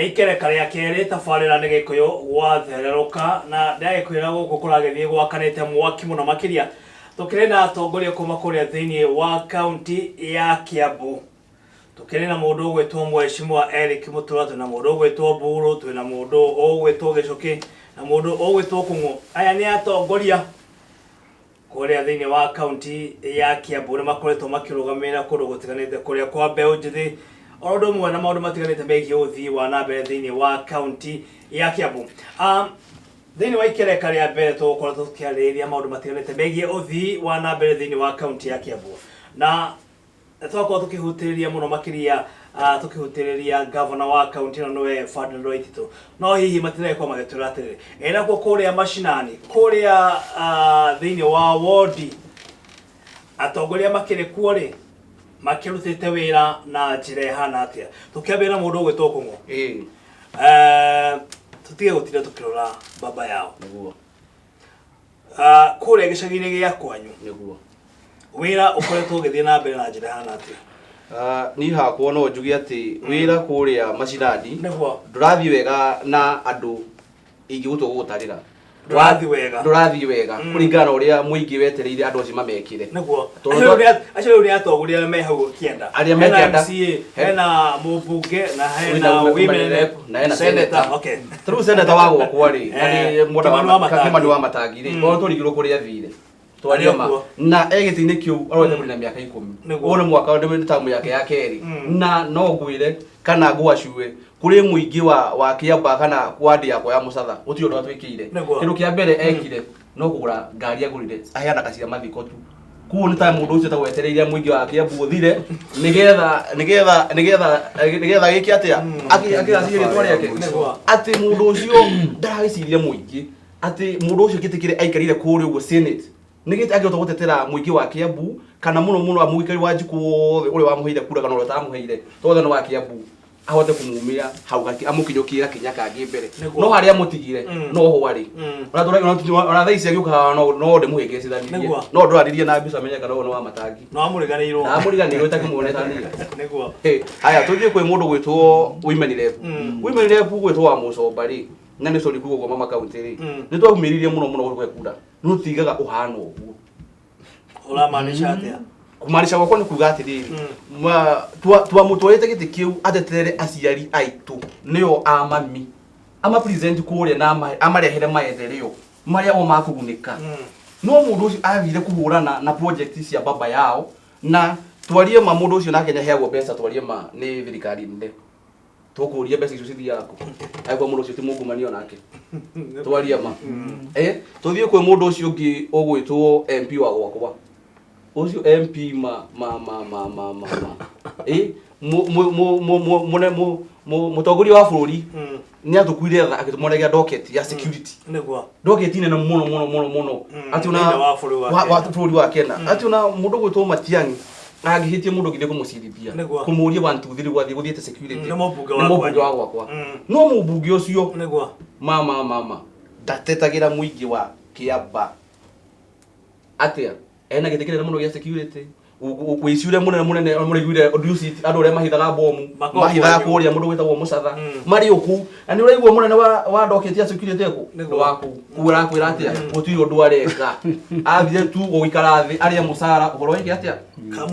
Nĩ ikereka rĩa kerĩ tabarĩra nĩ Gĩkũyũ gwathererũka na ndĩragĩkwĩra gũkũ kũragĩthiĩ gwakanĩte mwaki mũno makĩria. Tũkĩrĩ na atongoria kuma kũrĩa thĩinĩ wa kaunti ya Kiambu. Tũkĩrĩ na mũndũ ũgwĩtwo Mheshimiwa Eric Mũtura, twĩna mũndũ ũgwĩtwo Mburu, twĩna mũndũ ũgwĩtwo Gĩcũkĩ na mũndũ ũgwĩtwo Kung'ũ. Aya nĩ atongoria kũrĩa thĩinĩ wa kaunti ya Kiambu nĩ makoretwo makĩrũgamĩrĩra kũndũ gũtiganĩte kũrĩa kwa mbeũ njĩthĩ o ũndũ ũmwe na maũndũ matiganĩte megiĩ ũthii wa na mbere thĩinĩ wa kaunti ya Kiambu. Thĩinĩ wa ikereka rĩa mbere tũgũkorwo tũkĩarĩrĩria maũndũ matiganĩte megiĩ ũthii wa na mbere thĩinĩ wa kaunti ya Kiambu na twakorwo tũkĩhutĩrĩria mũno makĩria tũkĩhutĩrĩria gavana wa kaunti ĩno nĩwe Ferdinand Waititu no hihi matiragĩkorwo magĩtwĩra atĩrĩrĩ ĩ nakuo kũrĩa macinani kũrĩa thĩinĩ wa wondi atongoria makĩrĩ kuo rĩ makĩrutĩte wĩra na njĩra ĩhana atĩa tũkĩambĩrĩra na mũndũ ũgwĩtwo Kũng'ũ. Eh, tũtige gũtinda tũkĩrora baba yao. Kũrĩa gĩcagi-inĩ gĩa kwanyu wĩra ũkoretwo ũgĩthiĩ na mbere na njĩra ĩhana atĩa? Niĩ hakwa no njuge atĩ wĩra kũrĩa macinani ndũrathiĩ wega na andũ ingĩgũtua gũgũtarĩra. Ndũrathiĩ wega. Ndũrathiĩ wega kũringana na ũrĩa mũingĩ wetereire andũ acio mamekĩre. Tondũ Acio rĩu nĩ atongoria arĩa me hau kĩanda. Arĩa me Hena kĩanda. MCA, hena mũmbunge na hena Wĩna women women rep, na hena senator. senator. Ta rĩu senator wa gwakwa rĩ, na nĩ mwenda Kimani wa Matangi. Kimani wa Matangi rĩ, ona tũrigirwo kũrĩa athire. Twaria ma. Arĩ o kuo. Na e gĩtĩ-inĩ kĩu arorete kũrĩ na mĩaka 10. Ũyũ nĩ mwaka nĩ tamu yake ya kerĩ. Na no ngwĩre kana ngwacue kũrĩ mũingĩ wa Kĩambaa kana ward yakwa ya Mũcatha gũtirĩ ũndũ atwĩkĩire. Kĩndũ kĩa mbere ekire no kũgũra ngari agũrire aheanaga cia mathiko tu. Koguo nĩ ta mũndũ ũcio ta wetereire mũingĩ wa Kĩambu ũthire nĩgetha gĩke atĩa? Akĩgacie rĩtwa rĩake. Atĩ mũndũ ũcio ndaragĩciria mũingĩ atĩ mũndũ ũcio gĩtĩ kĩrĩa aikarĩire kũrĩa ũguo Senate nĩ gĩtĩ angĩhota gũtetera mũingĩ wa Kĩambu kana mũno mũno mũikari wa Njukũ wothe ũrĩa wamũheire kura kana ũrĩa ũtamũheire tondũ othe nĩ wa Kĩambu ahote kũmumia hau amũkinyũkie gakinya kangĩ mbere. No harĩa amũtigire no ho arĩ. Ona thaa ici agĩũka haha no ndĩmũhĩngĩcithanirie. No ndũraririe na mbica menye kana ũyũ nĩ wa Matangi. No amũriganĩirwo. Na amũriganĩirwo itakĩmuonete niĩ. Haya tũthiĩ kwĩ mũndũ gwĩtwo women rep. Women rep gwĩtwo wa Mũcomba rĩ, na nĩ sorry kuga ũguo mama county rĩ, nĩ twaumĩririe mũno mũno gũkũ kura. No tigaga ũhana ũguo. Ũramaanisha atĩa? Kumaanisha gwakwa nĩ kuga atĩrĩrĩ, twamũtwarĩte gĩtĩ kĩu atetere aciari aitũ nĩo a mami. Ama present kũrĩa na amarehere maendeleo marĩa o makũgunĩka. No mũndũ ũcio athire kũhũrana na project cia baba yao na twarie ma mũndũ ũcio nake nĩaheagwo mbeca twarie ma nĩ thirikari nene. Tũkũria mbeca icio cithiaga kũ? Angĩkorwo mũndũ ũcio ti mungumania onake. Twarie ma. Tũthiĩ kwĩ mũndũ ũcio ũngĩ ũgwĩtwo MP wa gwakwa. Ũcio MP ma ma ma ma ma ma ma. Mũtongoria wa bũrũri nĩ atũkuire tha agĩtũmũnengera docket ya security. Docket nene mũno mũno mũno mũno. Atĩ ona Thĩinĩ wa bũrũri wa wa bũrũri wa Kenya. Atĩ ona mũndũ ũgwĩtwo Matiang'i angĩhĩtia mũndũ ũngĩthiĩ kũmũcirithia. Kũmũria 1 2 3 gwathiĩ gũthiĩte security. Nĩ mũmbunge Nĩ wa mũmbunge wa kwanyu. gwakwa. No mũmbunge ũcio mama mama ndatetagĩra mũingĩ wa Kĩamba. Atĩa? Ena gĩtĩ kĩnene mũno gĩa security. Ũici ũrĩa mũnene mũnene mũraiguire Dusit andũ arĩa mahithaga bomu Makoragwo mahithaga kwanyu. kũrĩa mũndũ wĩtagwo Mũcatha marĩ o kũu na nĩ ũraigua mũnene wa docket ya security ekũ Nĩguo. nĩ wa kũu kũu arakwĩra atĩa gũtirĩ ũndũ areka athire tu gũikara thĩ arĩe mũcara ũhoro wĩke atĩa?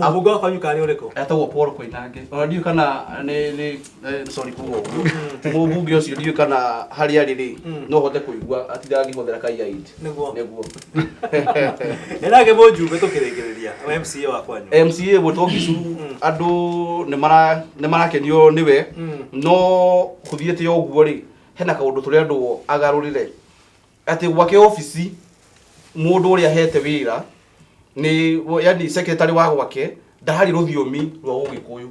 Mũmbunge wa kwanyu karĩ ũrĩkũ? Etagwo Paul Koinange. Ona ndiũĩ kana nĩ sorry kuga ũguo. Mũmbunge ũcio ndiũĩ kana harĩa arĩ rĩ no hote kũigua atindaga ngĩhũthĩra ka ear aid. Nĩguo. Ĩnake mũjumbe tũkĩrĩkĩrĩria MCA wa kwanyu. MCA gwĩtwo Gicu andũ nĩ marakenio nĩwe no kũthiĩte ũguo rĩ hena kaũndũ tũrendwo agarũrĩre atĩ gwake obici mũndũ ũrĩa ahete wĩra nĩ yani secretary wa gwake ndarari rũthiomi rwa ũgĩkũyũ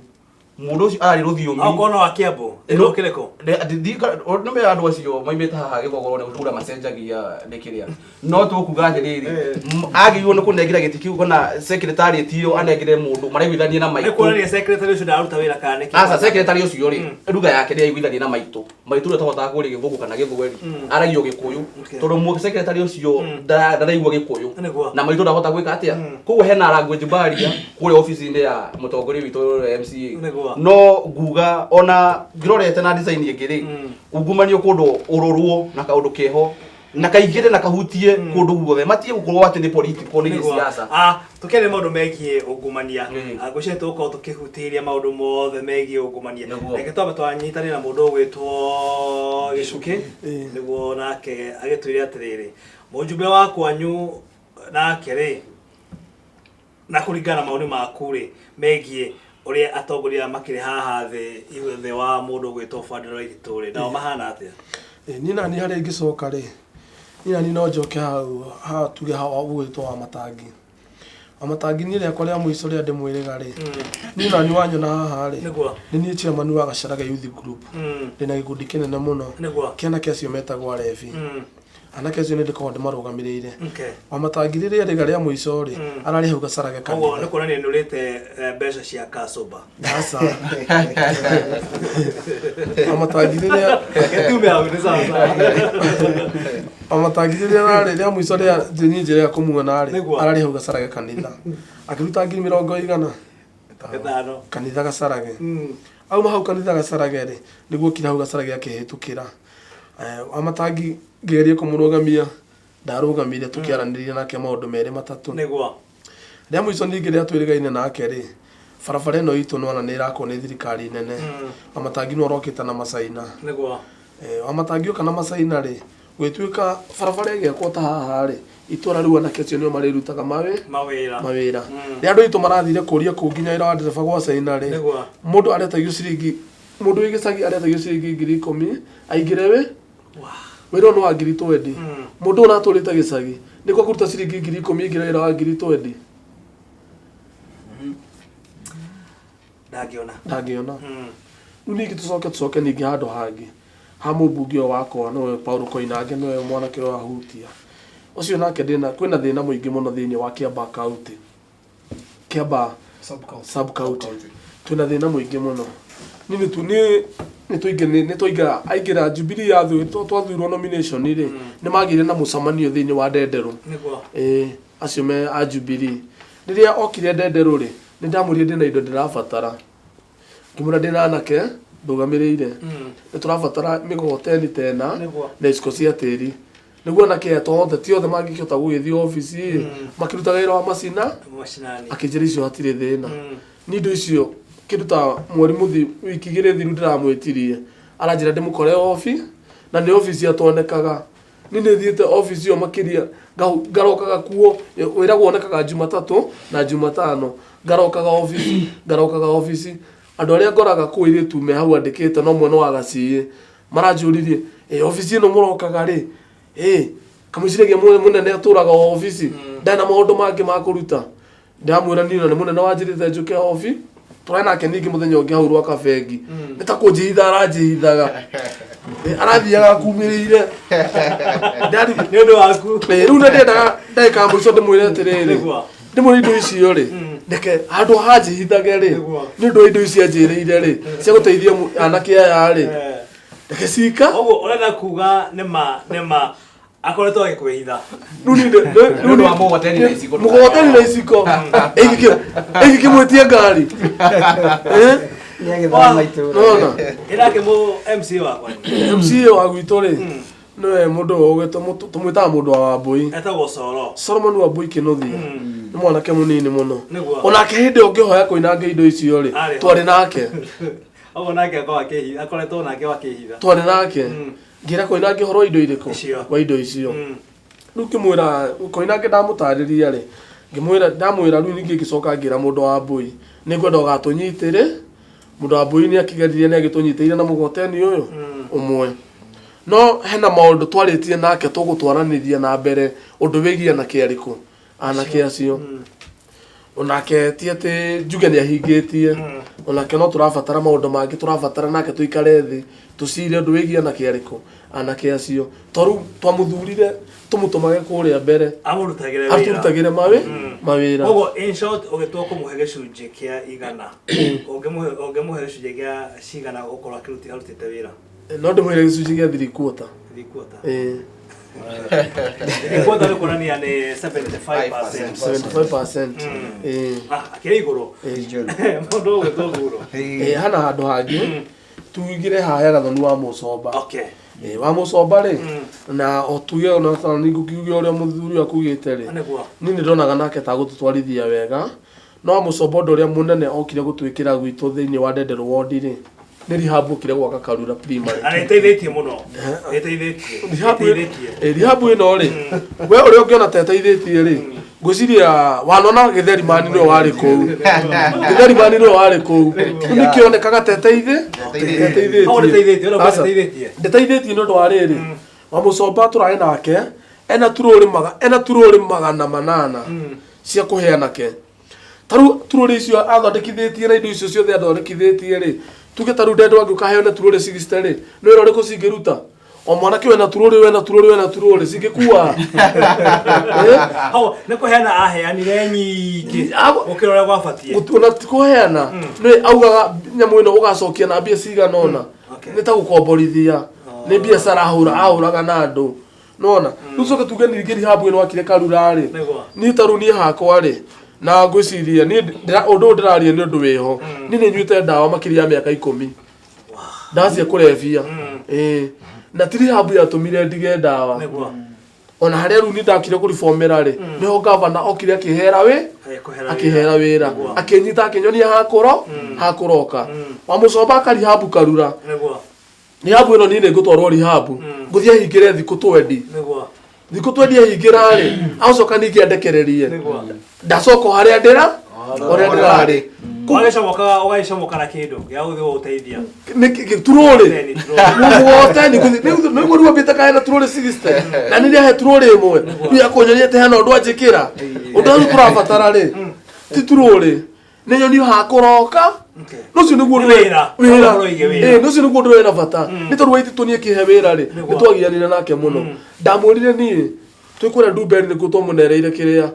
mũndũ ũcio arari rũthiomi Okorwo no wa Kiambu, Ĩno- kĩrĩkũ? Nĩ mea andũ acio maimĩte haha gĩthogoro nĩ gũkura macenjagia nĩ kĩrĩa no tũkuga atĩrĩrĩ agĩrĩirwo nĩ kũnengera gĩtĩ kĩu kana secretariat ĩyo anengere mũndũ maraiguithanie na Nĩ maitũ. kuonania secretary ũcio ndararuta wĩra kana nĩkĩ? Aca secretary ũcio rĩ ruga yake nĩ aiguithanie na maitũ. Maitũ ũrĩa ũtahotaga kũrĩa gĩthũngũ kana gĩthweri aragia gĩkũyũ tondũ secretary ũcio ndaraigua gĩkũyũ na maitũ ndahota gwĩka atĩa. Koguo hena language barrier kũrĩa obici-inĩ ya mũtongoria witũ ũrĩa MCA. No nguga ona ngĩrora Tũrorete na design ĩngĩ rĩ, ungumania kũndũ ũrorwo na kaũndũ keho na kaingĩre na kahutie kũndũ guothe, matige gũkorwo atĩ nĩ political, nĩ gĩsiasa. Tũkĩaria maũndũ megiĩ ungumania, ngwĩciria tũgũkorwo tũkĩhutĩria maũndũ mothe megiĩ ungumania. Reke twambe twanyitanĩra na mũndũ ũgwĩtwo Gĩcukĩ, nĩguo nake agĩtwĩre atĩrĩrĩ, mũjumbe wa kwanyu nake rĩ, na kũringana na maũndũ maku rĩ, megiĩ ũrĩa atongoria makĩrĩ haha thĩ thĩ wa mũndũ ũgwĩtwo Fadero Iritũ rĩ, nao mahana atĩa? Niĩ nani harĩa ingĩcoka rĩ, niĩ nani no njoke hau haha tuge haha ũgwĩtwo wa Matangi. Wa Matangi, niĩ rĩakwa rĩa mũico rĩa ndĩmwĩrĩga rĩ, niĩ nani wanyona haha rĩ, nĩ niĩ chairman wa Gacaraga Youth Group. Ndĩna gĩkundi kĩnene mũno kĩa anake acio metagwo arebi. Anake acio nĩ ndĩkoragwo ndĩmarũgamĩrĩire. Wa Matangi rĩrĩa rĩga rĩa mũico rĩ, ararĩ hau Gacarage Koguo kanitha. Nĩ kuonania nĩ ũrĩte mbeca cia kacoba. Aca. Wa Matangi rĩrĩa Gĩtume hau nĩ sawa sawa. Wa Matangi rĩrĩa ararĩ rĩa mũico rĩa niĩ njĩra ya kũmuona rĩ, ararĩ hau Gacarage kanitha. Akĩruta ngiri mĩrongo igana ĩtano. Kanitha Gacarage. Auma hau kanitha Gacarage rĩ, nĩguo okire hau Gacarage akĩhĩtũkĩra. Wa Matangi ngĩgeria kũmũrũgamia, ndarũgamire tũkĩaranĩria nake maũndũ merĩ matatũ. Rĩa mũico ningĩ rĩa twĩrĩgaine nake rĩ, barabara ĩno itũ nĩwona nĩ ĩrakwo nĩ thirikari nene. Wa Matangi nĩ orokĩte na macaina. Wa Matangi oka na macaina rĩ, gwĩtuĩka barabara ĩgĩakwo ta haha rĩ, itũra rĩu anake acio nĩo marĩrutaga mawĩra. Mawĩra. Rĩrĩa andũ aitũ marathire kũria kũu nginya wĩra wa ndereba gwa caina rĩ, mũndũ aretagio ciringi, mũndũ wĩ gĩcagi aretagio ciringi 10,000 aingĩre wĩ wĩra ũyũ nĩ wa 20,000. Mũndũ ũyũ ũratũrĩte gĩcagi nĩkuo kũruta ciringi 10,000 aingĩre wĩra wa 20,000? Ndangĩona. Ndangĩona. Rĩu ningĩ tũcoke ningĩ handũ hangĩ ha mũmbunge ũyũ wakwa, nĩwe Paul Koinange, nĩwe mwanake ũyũ ahutia ũcio nake ndĩna kwĩna thĩna mũingĩ mũno thĩinĩ wa Kiambaa County, Kiambaa sub county twĩna thĩna mũingĩ mũno. Niĩ nĩ tu nĩ nĩ tũingĩ nĩ twaingĩra aingĩra Jubilee twathurwo nomination rĩ, nĩ magĩire na mũcemanio thĩinĩ wa Ndenderũ. Ĩĩ, acio me a Jubilee rĩrĩa okire Ndenderũ rĩ, nĩ ndamwĩrire ndĩna indo ndĩrabatara, ngĩmwĩra ndĩna anake ndũgamĩrĩire, nĩ tũrabatara mĩgogoteni tena na iciko cia tĩri, nĩguo anake aya to othe, ti othe mangĩkĩhota gũgĩthiĩ obici ĩ, makĩrutaga wĩra wa macina. Macinani. Akĩnjĩra icio hatirĩ thĩna. Nĩ indo icio kĩndũ ta mweri mũthi, wiki igĩrĩ thiru ndĩramwĩtirie, aranjĩra ndĩmũkore obi, na nĩ obici atonekaga. Niĩ nĩ thiĩte obici ĩyo makĩria, ngarokaga kuo, wĩra wonekaga Jumatatũ na Jumatano, ngarokaga obici, ngarokaga obici, andũ arĩa ngoraga kũu airĩtu me hau andĩkĩte no mwena wa gaciĩ maranjũririe, ĩ obici ĩno mũrokaga rĩ, ĩ kamũciragia mũnene atũraga o obici, ndarĩ na maũndũ mangĩ ma kũruta. Ndamwĩra niĩ na nĩ mũnene wanjĩrĩte njũke obi. Tũrarĩ nake ningĩ mũthenya ũngĩ hau rwaka bengi, nĩ ta kũnjĩhitha aranjĩhithaga. Arathiaga akumĩrĩire. Nĩ ũndũ waku. Rĩu nĩ ndĩendaga ndagĩka ya mũico ndĩmwĩre atĩrĩrĩ, ndĩmwĩre indo icio rĩ, reke handũ hanjĩhithage rĩ, nĩ ũndũ wa indo ici anjĩrĩire rĩ cia gũteithia anake aya rĩ, reke cika. Koguo ũrenda kuga nĩma akoretwo agĩkwĩhitha? Rĩu niĩ Nĩ ũndũ wa mũgogoteni na iciko. Mũgogoteni na iciko ĩgĩkĩmwĩtie ngari. Nĩagĩthama itũra. Nona. Ĩnake mũ MC wakwa. MCA wa gwitũ rĩ, nĩwe mũndũ ũyũ tũmwĩtaga mũndũ wa Wambũi. Etagwo Coro. Solomon Wambũi Kĩnuthia nĩ mwanake mũnini mũno. Onake hĩndĩ ĩyo ngĩhoya kũinanga indo icio rĩ, Arĩ ho. twarĩ nake. Ũguo nake akorwo akĩhitha, akoretwo nake wakĩhitha. Twarĩ nake ngĩra Koinange ũhoro wa indo irĩkũ? Icio. Wa indo icio. Rĩu ngĩmwĩra Koinange ndamũtarĩria rĩ, ngĩmwĩra ndamwĩra rĩu ningĩ ngĩcoka ngĩra mũndũ wa Mbui nĩ ngwenda ũgatũnyitĩre. Mũndũ wa Mbui nĩ akĩgeririe, nĩ agĩtũnyitĩire na mũgoteni ũyũ ũmwe, no hena maũndũ twarĩtie nake tũgũtwaranĩria na mbere ũndũ wĩgiĩ anake arĩkũ, anake acio. Onake ti atĩ njuge nĩ ahingĩtie, onake no tũrabatara maũndũ mangĩ tũrabatara nake tũikare thĩ tũcire ũndũ wĩgiĩ anake arĩkũ, anake acio, to rĩu twamũthurire tũmũtũmage kũrĩa mbere amũrutagĩre wĩra. Atũrutagĩre mawĩra. Koguo in short, ũgĩtua kũmũhe gĩcunjĩ kĩa 100, ũngĩmũhe gĩcunjĩ kĩa cigana gũkorwo arutĩte wĩra? No ndĩmũhe gĩcunjĩ gĩa 3/4. 3/4. Ĩĩ. 3/4 nĩ kuonania nĩ 75%. 75%, ĩĩ. Ah, akĩrĩ igũrũ. Njũru. Mũndũ ũgwĩtwo Nguro. Ĩĩ, hana handũ hangĩ. Tuingĩre haha Gathoni wa Mũcomba. Okay. Ĩ, wa Mũcomba rĩ, na o tuge ona kana nĩ ngũkiuge ũrĩa mũthuri ũyũ akugĩte rĩ, Nĩguo. niĩ nĩ ndonaga nake tagũtũtwarithia wega. No wa Mũcomba ũndũ ũrĩa mũnene okire gũtwĩkĩra gwitũ thĩinĩ wa Ndenderũ ward rĩ, nĩ rehab okire gwaka Karura primary. Na nĩ ĩteithĩtie mũno. Nĩ ĩteithĩtie. Rehab Ĩteithĩtie. ĩ, rehab ĩno rĩ, we ũrĩa ũngĩona ta ĩteithĩtie rĩ, ngwĩciria wanona gĩtheri mani nĩwe warĩ kũu. Gĩtheri mani nĩwe warĩ kũu. Rĩu nĩkĩonekaga ta ĩteithĩtie. Hau ndĩteithĩtie, ũrĩa Aca. ndĩteithĩtie. Ndĩteithĩtie nĩ ũndũ wa rĩrĩ, Wamũcomba tũrarĩ nake ena turũrĩ maga ena turũrĩ 800 cia kũhe anake. Ta rĩu turũrĩ icio athondekithĩtie na indo icio ciothe athondekithĩtie rĩ, tuge ta rĩu ndendwa angĩũka aheo na turũrĩ 60 rĩ, nĩ wĩra ũrĩkũ cingĩruta? O mwanake wena turũrĩ, wena turũrĩ, wena turũrĩ, cingĩkua? Eh? Hau nĩ kũheana aheanire nyingĩ gũkĩra ũrĩa gwabatiĩ. Ona ti kũheana, nĩ augaga nyamũ ĩno ũgacokia na mbia cigana ũna. Okay. Nĩ ta gũkomborithia, nĩ biacara ahũra ahũraga na andũ, nona rĩu coke tuge ningĩ rehab ĩno akire Karura rĩ, Nĩguo. niĩ ta rĩu niĩ hakwa rĩ, na ngwĩciria niĩ ũndũ ũyũ ndĩraria nĩ ũndũ wĩho. Niĩ nĩ nyuĩte ndawa makĩria ya mĩaka 10, ndawa cia kũrebia. Ĩĩ, na ti rehab yatũmire ndige ndawa. Nĩguo. Ona harĩa rĩu niĩ ndakire kũribomera rĩ, nĩho gavana okire akĩhera wĩ Agĩkũhera wĩra. Akĩhera wĩra. Nĩguo. Akĩnyita, akĩnyonia hakũro hakũroka. Wamũcomba akarihabu Karura. Nĩguo. Rehab ĩno niĩ nĩ ngũtwarwo rehab, ngũthiĩ ahingĩre thikũ 20. Nĩguo. Thikũ 20 ahingĩra rĩ, acoka ningĩ andekererie. Nĩguo. Ndacoka o harĩa ndĩra ũrĩa ndĩrarĩ. Ũgagĩcomoka ũgagĩcomoka na kĩndũ gĩa gũthiĩ gũgũteithia. Nĩ turũrĩ. Teni, turũrĩ. Mũgoteni nĩguo rĩu ambĩte kahena turũrĩ 60 na nĩ rĩahe turũrĩ ĩmwe, rĩu akũnyonia atĩ hena ũndũ anjĩkĩra. Ũndũ ũrĩa tũrabatara rĩ, ti turũrĩ, nĩ nyonio hakũroka. Okay. Ũcio nĩguo Nĩ ũndũ wĩra. Wĩra. Ũhoro wĩgiĩ wĩra. Ĩĩ, ũcio nĩguo ũndũ wĩna bata, nĩ tondũ Waititũ niĩ kĩhe wĩra rĩ, Nĩguo. nĩ twagianire nake mũno. Ndamwĩrire niĩ twĩ kũrĩa Ndumberi nĩkuo twamũnereire kĩrĩa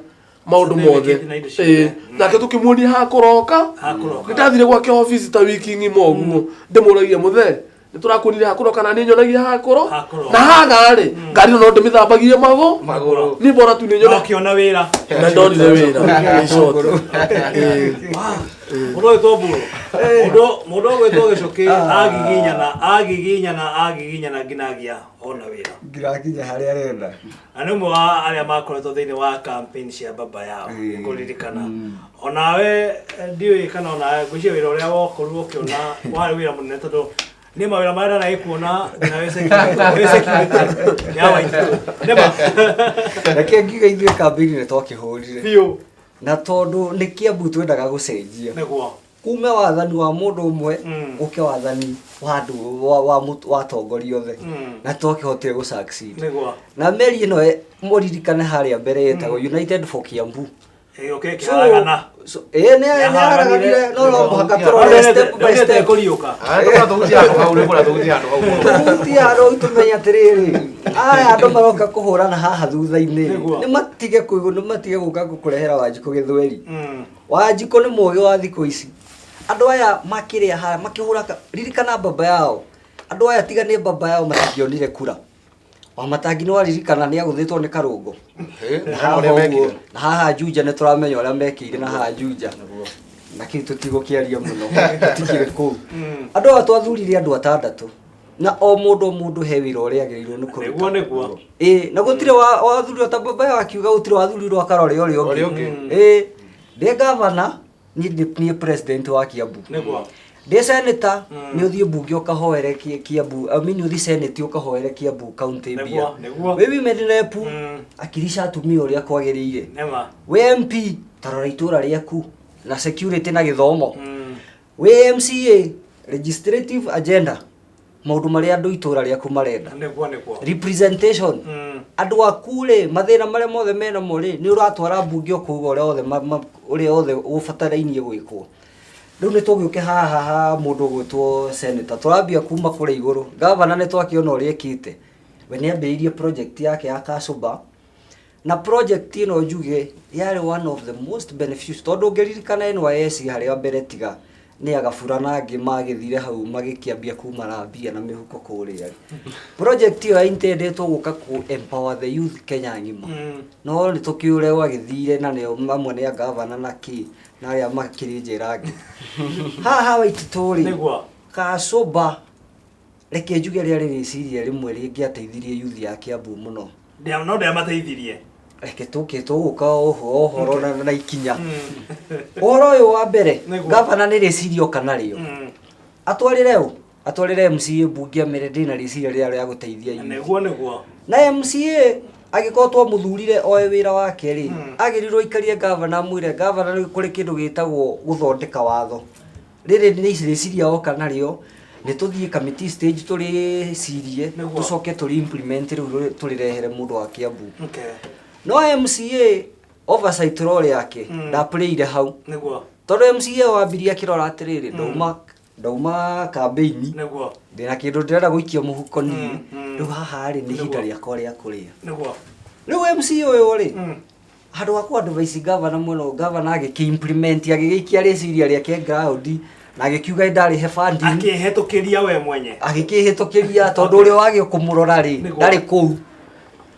maũndũ mothe. Certificate na indo ciothe. Ĩĩ, nake tũkĩmuonia hakũroka. Hakũroka. Nĩ ndathire gwake obici ta wiki ng'ima ũguo, ndĩmũragia, mũthee, nĩ tũrakuonire hakũroka na niĩ nyonagia hakũro. Hakũroka. Na haga rĩ, ngari ĩno no ndĩmĩthambagie magũ Magũrũ. Niĩ bora tu nĩ Na nyona ũkĩona wĩra. Na ndonire wĩra in short. Ĩĩ. Mũndũ ũgwĩtwo Mburu, mũndũ ũgwĩtwo Gĩcũkĩ agiginyana, agiginyana, agiginyana nginyagia ona wĩra. Ngirakinya harĩa arenda. Na nĩ ũmwe wa arĩa makoretwo thĩinĩ wa campaign cia baba yao. Kũririkana onawe, ndiũĩ kana onawe ngwĩciria wĩra ũrĩa wakorirwo ũkĩona warĩ wĩra mũnene, tondũ niĩ mawĩra marĩa ndanagĩkuona nginya wĩ security ya Waititũ nĩma. Reke ngiuge ithuĩ kambĩini nĩ twakĩhũrire Biũ. Na tondũ nĩ Kiambu twendaga gũcenjia Nĩguo. Kume wathani wa mũndũ ũmwe ũke wathani wa andũ wa atongoria othe, na twakĩhotire gũ succeed. Nĩguo. Na meri ĩno mũririkane harĩa mbere yetagwo United for Kiambu. Ĩgĩũka ĩkĩharagana. So, ĩĩ nĩ Nĩyaharaganire. nĩ no no mũhaka tũrore step by step. Kũriũka. Tũhutie handũ hau, nĩ kũrĩa tũhutie handũ hau mũno. Tũhutie handũ tũmenye atĩrĩrĩ, aya andũ maroka kũhũrana haha thutha-inĩ, Nĩguo. nĩ matige kũigua, nĩ matige gũka gũkũrehera Wanjikũ gĩthweri. Wanjikũ nĩ mũgĩ wa thikũ ici. Andũ aya makĩrĩa haha makĩhũra ririkana baba yao. Andũ aya tiga nĩ baba yao matingĩonire kura. Wamatangi nĩ waririkana nĩ agũthĩtwo nĩ Karũngo. Na haha Ũrĩa ũguo, mekire. na haha Juja nĩ tũramenya ũrĩa mekĩire na haha Juja. Na kĩu tũtigũkĩaria mũno, tũtikĩrĩ kũu. Andũ aya twathurire andũ atandatũ. Na o mũndũ o mũndũ he wĩra ũrĩa agĩrĩirwo nĩ kũruta. Nĩguo, nĩguo. Ĩĩ, na gũtirĩ wathurirwo ta baba yao akiuga gũtirĩ wathurirwo akarore ũrĩa ũngĩ. Ũrĩa ũngĩ. Ĩĩ, ndĩ gavana, niĩ niĩ president wa Kiambu. Nĩguo. Ndĩ senator, nĩ ũthiĩ mbunge ũkahoere Kiambu, I mean ũthiĩ senate ũkahoere Kiambu county mbia. Nĩguo, nĩguo. Wĩ women rep, akirisha atumia ũrĩa kwagĩrĩire. Nĩma. Wĩ MP, tarora itũra rĩaku na security na gĩthomo. Wĩ MCA, legislative agenda, maũndũ marĩa andũ itũra rĩaku marenda. Nĩguo, nĩguo. Representation. Andũ aku rĩ, mathĩna marĩa mothe menamo rĩ, nĩ ũratwara mbunge ũkauga ũrĩa othe ũrĩa othe ũbatarainie gwĩkwo. Rĩu nĩ tũgĩũke haha ha mũndũ ũgwĩtwo senator, tũrambia kuma kũrĩa igũrũ. Gavana nĩ twakĩona ũrĩa ekĩte. We nĩ ambĩrĩirie project yake ya Kasũmba, na project ĩno njuge yarĩ one of the most beneficial, tondũ ũngĩririkana NYS harĩa mbere tiga nĩ agabura na angĩ magĩthire hau magĩkĩambia kuma na mbia na mĩhuko kũrĩa. Project ĩyo ya intendetwo gũka kũ empower the youth Kenya ng'ima. No nĩ tũkĩũĩ ũrĩa gwagĩthire, na nĩo amwe nĩ a gavana na kĩ na arĩa makĩrĩ njera angĩ. Haha Waititũ rĩ, Nĩguo. Kasũmba. Reke njuge rĩarĩ rĩciria rĩmwe rĩngĩateithirie yuthi ya Kiambu mũno. No ndĩamateithirie. Reke tũke tũgũka ũhoro na ikinya. Ũhoro ũyũ wa mbere, Nĩguo. gavana nĩ rĩciria oka narĩo. Atwarĩre ũ? Atwarĩre MCA mbunge amere ndĩna rĩciria rĩrĩa rĩa gũteithia youth. Nĩguo nĩguo. Na MCA angĩkorwo twamũthurire oe wĩra wake rĩ, agĩrĩirwo aikarie gavana amwĩre gavana nĩ kũrĩ kĩndũ gĩtagwo gũthondeka watho. Rĩrĩ nĩ rĩciria oka narĩo, nĩ tũthiĩ committee stage tũrĩcirie, Nĩguo. tũcoke tũrĩ implement rĩu tũrĩrehere mũndũ wa Kiambu. Okay. No MCA oversight role yake ndaplayire hau. Nĩguo. Tondũ MCA wambirie akĩrora atĩrĩrĩ, ndauma ndauma campaign Nĩguo. ndĩna kĩndũ ndĩrenda gũikia mũhuko niĩ, rĩu haha rĩ nĩ ihinda Nĩguo. rĩakwa rĩa kũrĩa. Nĩguo. Rĩu MCA ũyũ rĩ, handũ ha kũ advise gavana mũno, gavana agĩkĩ implement agĩgĩikia rĩciria rĩake ground na agĩkiuga ndarĩhe funding, Akĩhetũkĩria we mwenye. agĩkĩhĩtũkĩria tondũ ũrĩa wagĩ kũmũrora rĩ Nĩguo. ndarĩ kũu.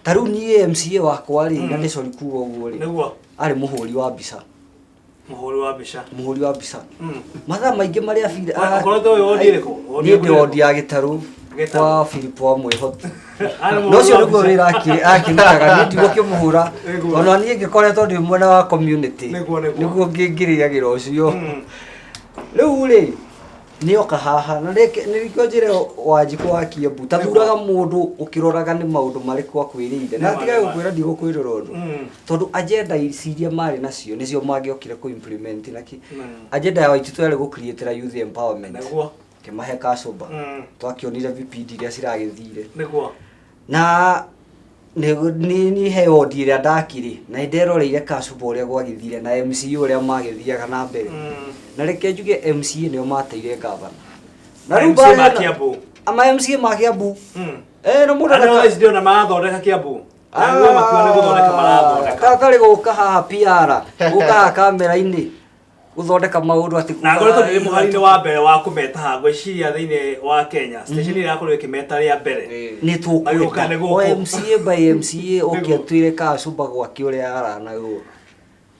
Ta rĩu niĩ MCA wakwa rĩ, na nĩ sorry kuga ũguo rĩ, Nĩguo. arĩ mũhũri wa mbica. Mũhũri wa mbica. Mũhũri wa mbica. Mathaa maingĩ marĩa Ũkoretwo wĩ wodi ĩrĩkũ? Wodi Niĩ ndĩ ĩrĩkũ? wodi ya Gĩtarũ Gĩtarũ. kwa Philip wa Mwĩhoti. Arĩ No mũhũri ũcio wa nĩguo mbica. wĩra akĩrutaga, niĩ ndigũkĩmũhũra. Nĩguo. Ona niĩ ngĩkoretwo ndĩ mwena wa community. Nĩguo, nĩguo. Nĩguo ngĩrĩagĩra ũcio. Rĩu rĩ, nĩoka haha na nĩkĩo njĩre Wanjikũ wa Kiambu tathuraga mũndũ ũkĩroraga nĩ maũndũ marĩkũ akwĩrĩire na Nĩma, tiga nĩma. gũkwĩra ndigũkwĩrĩra ũndũ tondũ agenda ici iria marĩ nacio nĩcio mangĩokire kũ implement na kĩ agenda ya Waititu yarĩ gũ create youth empowerment Nĩguo. kĩmahe kasũmba twakĩonire vipindi iria ciragĩthire Nĩguo. na nĩ he wodi ĩrĩa ndakĩrĩ na nĩnderoreire kasũmba ũrĩa gwagĩthire na MCA ũrĩa magĩthiaga na mbere na reke njuge MCA nĩo mateire gavana na rĩu MCA ma barĩ- Kiambu. ama MCA ma Kiambu na mũndũ Andũ thaa ici ndĩrona marathondeka Kiambu. Na nĩguo makiuga nĩ gũthondeka marathondeka. Tarĩ gũka haha PR gũka haha kamera-inĩ gũthondeka maũndũ atĩ Na ngoretwo ndĩ mũhari-inĩ wa mbere wa kũmeta haha ngwĩciria thĩinĩ wa Kenya station ĩrĩa ĩrakorirwo ĩkĩmeta rĩa mbere. nĩ Magĩũka tũkwenda nĩ o gũkũ. MCA by MCA oke Nĩguo. atwĩre kasũmba gwake ũrĩa aranagwo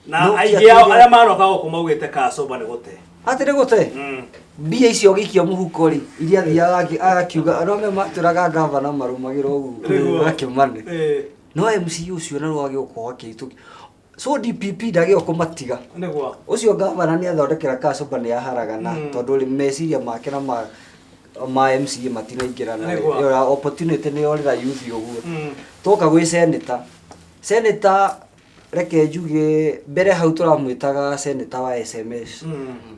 Na Nĩ aingĩ ao ũkĩatwĩre- arĩa maroka gũkũ maugĩte kasũmba nĩ gũte. atĩ nĩ gũte mbia icio gĩikio mũhuko rĩ iria athiaga agakiuga no me matũraga gavana marũmagĩra ũguo Nĩguo. gakĩmane no MCA ũcio narĩo agĩũka akĩhĩtũkia so DPP ndagĩo kũmatiga Nĩguo. ũcio gavana nĩ athondekera kasũmba nĩ aharagana tondũ rĩ meciria make na ma ma MCA matinaingĩrana rĩ. Nĩguo. Ĩyo ya opportunity nĩ yorĩra youth ũguo twoka gwĩ senator senator reke njuge mbere hau tũramwĩtaga senator wa SMS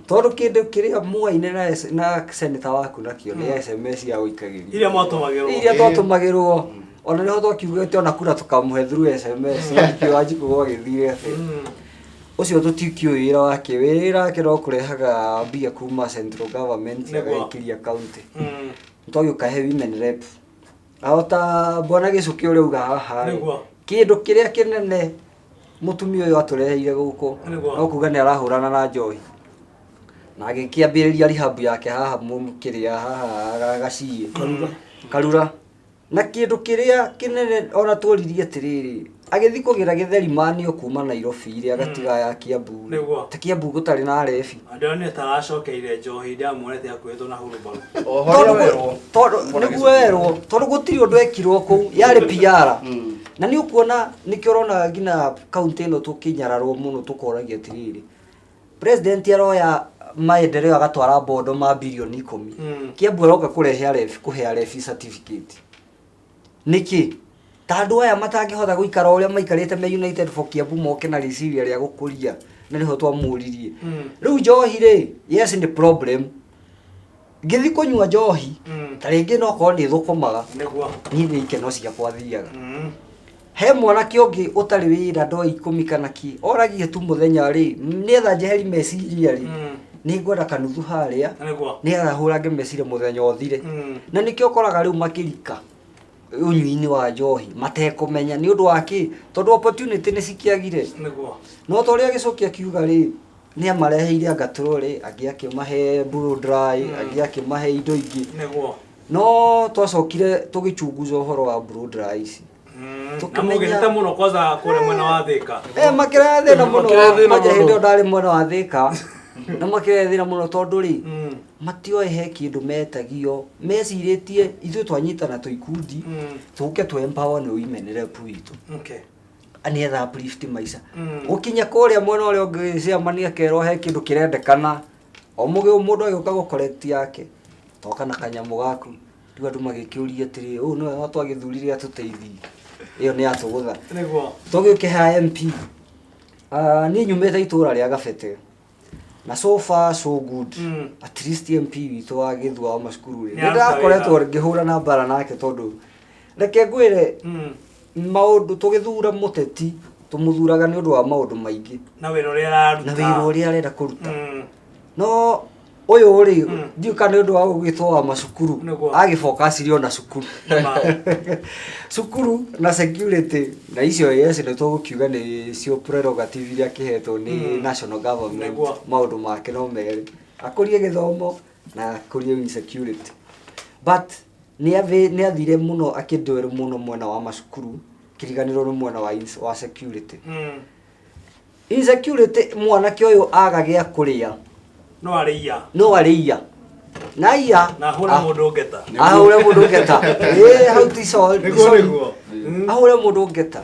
tondũ kĩndũ kĩrĩa muaine na, na senator waku nakĩo nĩ SMS ya gũikagĩria Iria mwatũmagĩrwo. iria twatũmagĩrwo ona nĩho twakiugĩte ona kura tũkamũhe through SMS kĩo Wanjikũ gwagĩthire atĩ ũcio tũtikĩũĩ wĩra wake wĩra wake no kũrehaga mbia kuma central government Nĩguo. agaikiria county twagĩũka he women rep ahota bwana Gĩcũkĩ ũrĩa uga haha rĩ, Nĩguo. kĩndũ kĩrĩa kĩnene mũtumia ũyũ atũreheire gũkũ Nĩguo. no kuga nĩ arahũrana na njohi na agĩkĩambĩrĩria rehab yake haha kĩrĩa haha gaciĩ Karura na kĩndũ kĩrĩa kĩnene ona tworirie atĩrĩrĩ agĩthiĩ kũgĩra gĩtheri manio kuma Nairobi rĩ agatiga ya Kiambu rĩ. Nĩguo. ta Kiambu gũtarĩ na arebi Ndĩronire ta aracokeire njohi ndamuonete akuĩtwo na hurumbarũ. Oho ũrĩa werwo. tondũ nĩguo werwo tondũ gũtirĩ ũndũ ekirwo kũu yarĩ PR na nĩ ũkuona nĩkĩo ũrona nginya kaunti ĩno tũkĩnyararwo mũno tũkoragia atĩrĩrĩ president aroya maendeleo agatwara bondo ma bilioni 10 Kiambu aroka kũrehe arebi kũhe arebi certificate nĩkĩ ta andũ aya matangĩhota gũikara ũrĩa maikarĩte me United for Kiambu moke na rĩciria rĩa gũkũria na nĩho twamũririe rĩu njohi rĩ yes nĩ problem ngĩthiĩ kũnyua njohi ta rĩngĩ no korwo nĩ thũkũmaga Nĩguo. niĩ nĩ ikeno ciakwa thiaga he mwanake ũngĩ ũtarĩ wĩra ndoo ikũmi kana kĩ oragie tu mũthenya rĩ nĩetha njeheri meciria rĩ nĩ ngwenda kanuthu harĩa Nĩguo. nĩgetha hũrange meciria mũthenya ũthire na nĩkĩo ũkoraga rĩu makĩrika ũnyui-inĩ wa njohi matekũmenya nĩ ũndũ wa kĩ tondũ opportunity nĩ cikĩagire Nĩguo. no ta ũrĩa Gĩcũkĩ akiuga rĩ nĩ amareheire angatũrũ angĩ akĩmahe blow dry angĩ akĩmahe indo ingĩ Nĩguo. no twacokire tũgĩchunguza ũhoro wa blow dry ici Na Tũkĩmenya- mũgĩteta mũno kwanza kũrĩa mwena wa Thĩka. Makĩrehe thĩna mũno Makĩrehe thĩna kwanja mũno. hĩndĩ ĩyo ndarĩ mwena wa Thĩka na makĩrehe thĩna mũno tondũ rĩ Matioĩ he kĩndũ metagio, mecirĩtie ithuĩ twanyitana twĩ ikundi, tũke tũ empower nĩ women rep witũ. Nĩgetha uplift maica. Gũkinya kũrĩa mwena ũrĩa ũngĩ chairman akerwo he kĩndũ kĩrendekana, o mũndũ agĩũka gũ collect yake, toka na kanyamũ gaku. Rĩu andũ magĩkĩũria atĩrĩ, ũyũ nĩwe twagĩthurire atũteithie? Ĩyo nĩ yatũgũtha. Nĩguo. Tũgĩũke ha MP. Niĩ nyumĩte itũra rĩa Gabete. Na so far so good. At least MP witũ wa Gĩthua wa macukuru rĩ, Nĩ nĩ aruta ndakoretwo wĩra. ngĩhũrana mbara nake tondũ reke ngwĩre maũndũ tũgĩthura mũteti tũmũthuraga nĩ ũndũ wa maũndũ maingĩ Na wĩra ũrĩa araruta. Na wĩra ũrĩa arenda kũruta. No ũyũ rĩ, ndiũĩ kana nĩ ũndũ wa gũgĩtwo wa macukuru, Nĩguo. agĩbokacirie ona cukuru. Nĩma. Cukuru na security na icio, yes, nĩ tũgũkiuga nĩ cio prerogative iria akĩhetwo nĩ national government. Nĩguo. Maũndũ make no merĩ, akũrie gĩthomo na akũrie insecurity, but nĩ athire mũno akĩndwere mũno mwena wa macukuru, kĩriganĩrwo nĩ mwena wa security. Insecurity, mwanake ũyũ aga gĩa kũrĩa No arĩia. No arĩia na iya Na ahũre mũndũ ngeta. Ahũre mũndũ ngeta, ĩ hau ti sorry. Nĩguo Sorry. nĩguo. Ahũre mũndũ ngeta.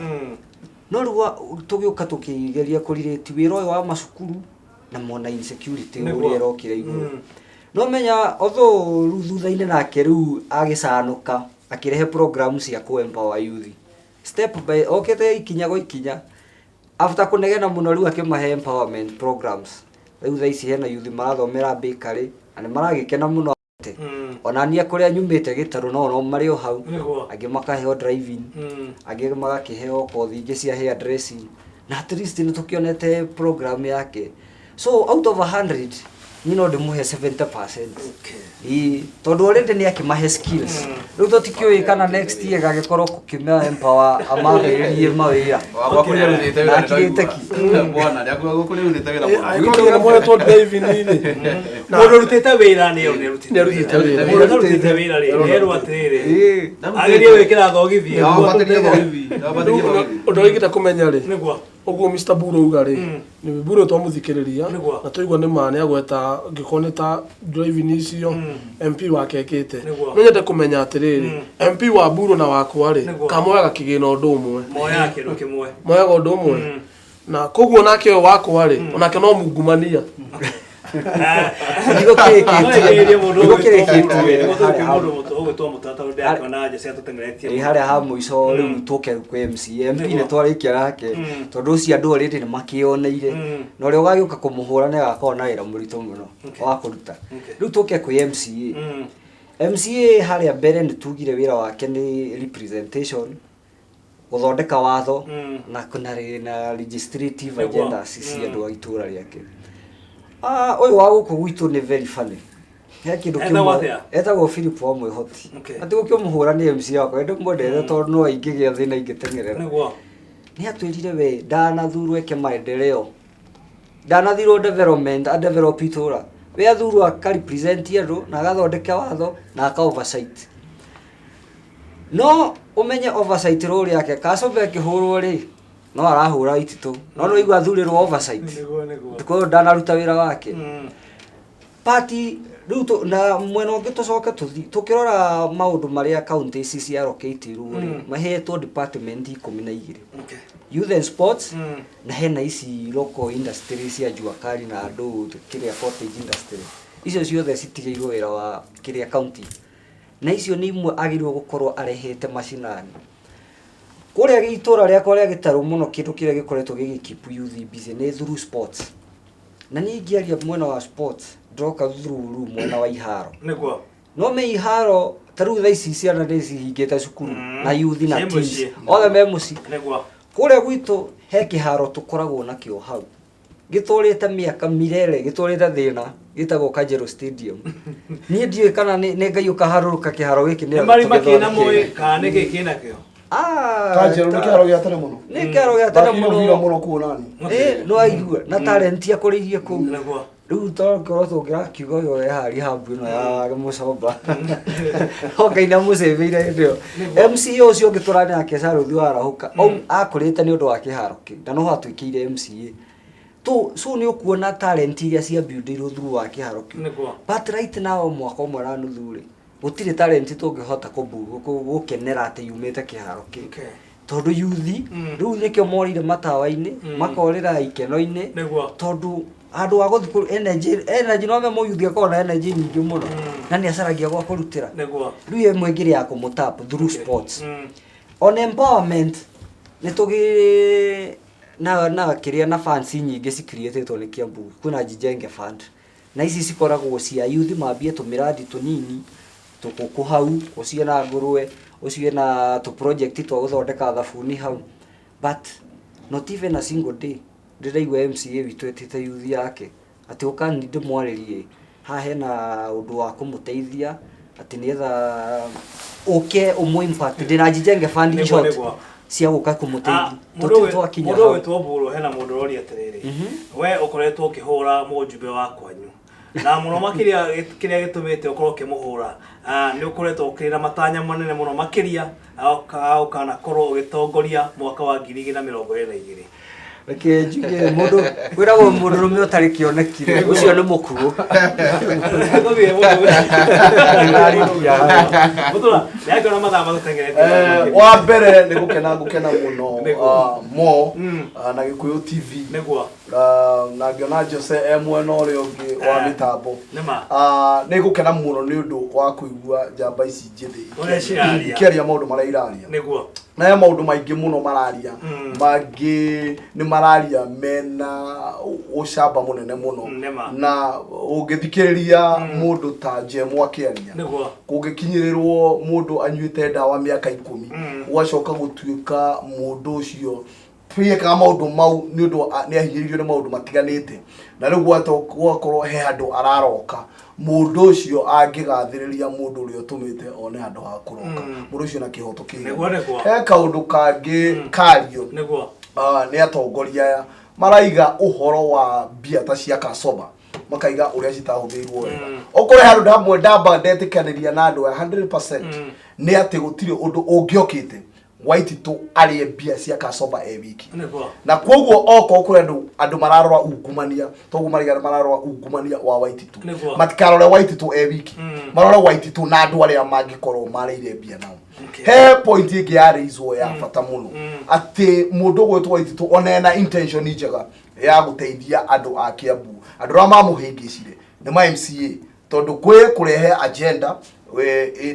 No rĩu tũgĩũka tũkĩgeria kũrirĩti wĩra ũyũ wa macukuru na mwena insecurity Nĩguo. ũrĩa ĩrokire igũrũ. No menya although rĩu thutha-inĩ nake rĩu agĩcanũka akĩrehe program cia kũ empower youth step by okĩte ikinya gwa ikinya, after kũnegena mũno rĩu akĩmahe empowerment programs. Rĩu thaa ici hena youth marathomera bakery na nĩ maragĩkena mũno. Ona niĩ kũrĩa nyumĩte gĩtarũ no marĩ o hau. Nĩguo. Angĩ makaheo driving, angĩ magakĩheo kothi ingĩ cia hair dressing, na at least nĩ tũkĩonete program yake. So out of 100 niĩ no ndĩmũhe 70%. Ĩĩ, tondũ already nĩ akĩmahe skills. Rĩu tũtikĩũĩ kana next year gagĩkorwo kũkĩma empower amambĩrĩrie mawĩra. Gwaku nĩ arutĩte Na wĩra. akirĩte ki. Bwana, gwaku nĩ arutĩte wĩra mũno. Angĩkorwo nginya moetwo driving rĩ Mũndũ ũrutĩte wĩra nĩ nĩ Nĩ arutĩte wĩra. Mũndũ ũtarutĩte wĩra rĩ, nĩerwo atĩrĩrĩ, Ĩĩ. agerie gwĩkĩra thogithi. Ndawambatĩria thogithi. Ndawambatĩria thogithi. Ũndũ ũrĩa ingĩenda kũmenya rĩ, Nĩguo. Ũguo Mr. Buro uga rĩ, nĩ Buro twamũthikĩrĩria Nĩguo. na twaigua nĩ ma nĩ agweta angĩkorwo nĩ ta driving icio MP wake ekĩte. Nĩguo. No nyende kũmenya atĩrĩrĩ, MP wa Buro na wakwa rĩ, Nĩguo. kamoyaga kĩgĩna ũndũ ũmwe? Moyaga kĩndũ kĩmwe. Moyaga ũndũ ũmwe, na koguo nake ũyũ wakwa rĩ, onake no mungumania. Nĩguo kĩrĩkĩtie. Mũndũ Nĩguo kĩrĩkĩtie. ũgwĩtwo Harĩa ha- mũndũ ũgwĩtwo mũtata ũndũ ndĩrakĩona Jesse atũteng'eretie. Ĩ harĩa ha mũico rĩu tũke kwĩ MCA, MP Nĩguo. nĩ twarĩkia nake tondũ ũcio andũ already nĩ makĩoneire na ũrĩa ũgagĩũka kũmũhũra nĩ agakorwo na wĩra mũritũ mũno wa kũruta. Rĩu tũke kwĩ MCA. MCA harĩa mbere nĩ tugire wĩra wake nĩ representation, gũthondeka watho na legislative Nĩguo. agenda cia andũ a itũra rĩake. Ah, ũyũ wa gũkũ gwitũ nĩ very funny. He kĩndũ Etagwo kĩmwe atĩa? etagwo Philip wa Mwĩhoti. Atĩ gũkĩmũhũra nĩ MC wakwa, ndĩmwendete tondũ no ingĩgĩa thĩna ingĩteng'erera. Nĩguo. Nĩ atwĩrire we ndanathurwo eke maendeleo, ndanathirwo development, a develop itũra. We athurwo aka represent andũ na agathondeka watho na aka oversight. No ũmenye oversight role yake Kasombe akĩhũrwo rĩ, no arahũra ititũ, no nĩ waigua athurĩrwo oversight. Nĩguo nĩguo. Kwa ndanaruta wĩra wake. Party rĩu na mwena ũngĩ tũcoke tũthi tũkĩrora maũndũ marĩa county ici ciaroketirwo rĩ, mahetwo department 12, youth and sports, na hena ici local industry cia jua kali na andũ kĩrĩa cottage industry, icio ciothe citigĩirwo wĩra wa kĩrĩa county, na icio nĩ imwe agĩrĩirwo gũkorwo arehete macinani kũrĩa itũra rĩakwa rĩa Gĩtarũ mũno. Kĩndũ kĩrĩa gĩkoretwo gĩgĩ keep youth busy nĩ through sports, na niĩ ingĩaria mwena wa sports ndĩroka through rĩu mwena wa iharo. No me iharo ta rĩu thaa ici ciana nĩ cihingĩte cukuru na youth na Ciĩ teens mũciĩ. Othe me mũciĩ. Kũrĩa gwitũ he kĩharo tũkoragwo nakĩo hau gĩtũrĩte mĩaka mirere, gĩtũrĩte thĩna, gĩtagwo Kajero Stadium. Niĩ ndiũĩ kana nĩ Ngai ũkaharũrũka kĩharo gĩkĩ Nĩ marima kĩna moĩ kana nĩkĩ kĩnakĩo? Ah, Kanjero nĩ kĩharo gĩa tene mũno. Nĩ kĩharo gĩa tene Ndakire mũbira mũno. Mũno kuo nani. Ĩ, no aigua na talent akũrĩirie kũu. Rĩu tokorwo tũngĩrakiuga ũyũ eharia habu ĩno ya mũcomba no Ngai namũcĩvĩire hĩndĩ ĩyo. MCA ũcio ũngĩ tũrarĩ nake Charũthi wa Arahũka akũrĩte nĩ ũndũ wa kĩharo kĩu na noho atuĩkĩire MCA. To so nĩ ũkuona talent iria cia buildĩirwo through wa kĩharo kĩu. Nĩguo. But right now mwaka ũmwe na nuthu rĩ, gũtirĩ talent tũngĩhota gũkenera atĩ yumĩte kĩharo kĩu. Tondũ yuthi rĩu nĩkĩo morĩire matawa-inĩ, makorĩra ikeno-inĩ. Nĩguo. Tondũ handũ ha gũthiĩ energy energy no me mũyuthi akoragwo na energy nyingĩ mũno na nĩ acaragia gwa kũrutĩra. Nĩguo. Rĩu ĩmwe ĩngĩ ya kũmũtap through sports. On empowerment nĩ tũgĩ na kĩrĩa na funds nyingĩ ci-createtwo nĩ Kiambu, kwĩna Jijenge Fund, na ici cikoragwo cia youth mambie tũmĩradi tũnini tũkũkũ hau, ũcio na ngũrwe, ũcio na tũ project twa gũthondeka thabuni hau, but not even a single day ndĩraigua MCA witũ etĩte youth yake atĩ ũkani ndĩmwarĩrie haha hena ũndũ wa kũmũteithia atĩ nĩgetha ũke ũmũ impact ndĩna Jijenge Fund in Nĩguo, short nĩguo. cia gũka kũmũteithia. Mũndũ Tũtirĩ twakinya mũndũ hau. ũgwĩtwo Mburu hena mũndũ ũroria atĩrĩrĩ, we ũkoretwo ũkĩhũra mũjumbe wa kwanyu na mũno makĩria kĩrĩa gĩtũmĩte ũkorwo ũkĩmũhũra, nĩ ũkoretwo ũkĩrĩ na matanya manene mũno makĩria ũkanakorwo ũgĩtongoria mwaka wa 2022. Reke njuge mũndũ kwĩragwo mũndũrũme ũtarĩ kĩoneki rĩ, ũcio nĩ mũkuũ. Tũthiĩ mũndũ. Mũtũra, nĩangĩona mathaa matũteng'eretie. Wa mbere nĩ gũkena ngũkena mũno Nĩguo. mo na Gĩkũyũ TV. Nĩguo. Na ngĩona Jose e mwena ũrĩa ũngĩ wa mĩtambo. Nĩma. Nĩ ngũkena mũno nĩ ũndũ wa kũigua njamba ici njĩthĩ Ũrĩa ciraria. ikĩaria maũndũ marĩa iraria. Nĩguo. Na he maũndũ maingĩ mũno mararia, mangĩ nĩ mararia mena ũcamba mũnene mũno. Nĩma. Na ũngĩthikĩrĩria mũndũ ta Jemo akĩaria, Nĩguo. kũngĩkinyĩrĩrwo mũndũ anyuĩte ndawa mĩaka 10, gũgacoka gũtuĩka mũndũ ũcio ekaga maũndũ mau nĩ ũndũ nĩ ahinyĩrĩirio nĩ maũndũ matiganĩte, na rĩu gwakorwo he handũ araroka, mũndũ ũcio angĩgathĩrĩria mũndũ ũrĩa ũtũmĩte one handũ ha kũroka, mũndũ ũcio na kĩhoto kĩiganu. Nĩguo, nĩguo. He kaũndũ kangĩ kario Nĩguo. Nĩ atongoria aya maraiga ũhoro wa mbia ta cia Kasoba, makaiga ũrĩa citahũthĩirwo wega. Okorwo he handũ hamwe ndamba ndetĩkanĩria na andũ aya 100% nĩ atĩ gũtirĩ ũndũ ũngĩokĩte Waititũ arĩe mbia cia Kasoba e wiki. Nĩguo. Na koguo okorwo kũrĩ andũ mararora ungumania, toguo maraiga mararora ungumania wa Waititũ, Nĩguo. matikarore Waititũ e wiki, marore Waititũ na andũ arĩa mangĩkorwo marĩire mbia nao. Okay. He point ĩngĩ yarĩizwo ya bata mũno, atĩ mũndũ ũgwĩtwo Waititũ ona ena intention njega ya gũteithia andũ a Kiambu, andũ arĩa mamũhĩngĩcire nĩ ma MCA, tondũ kwĩ kũrehe agenda,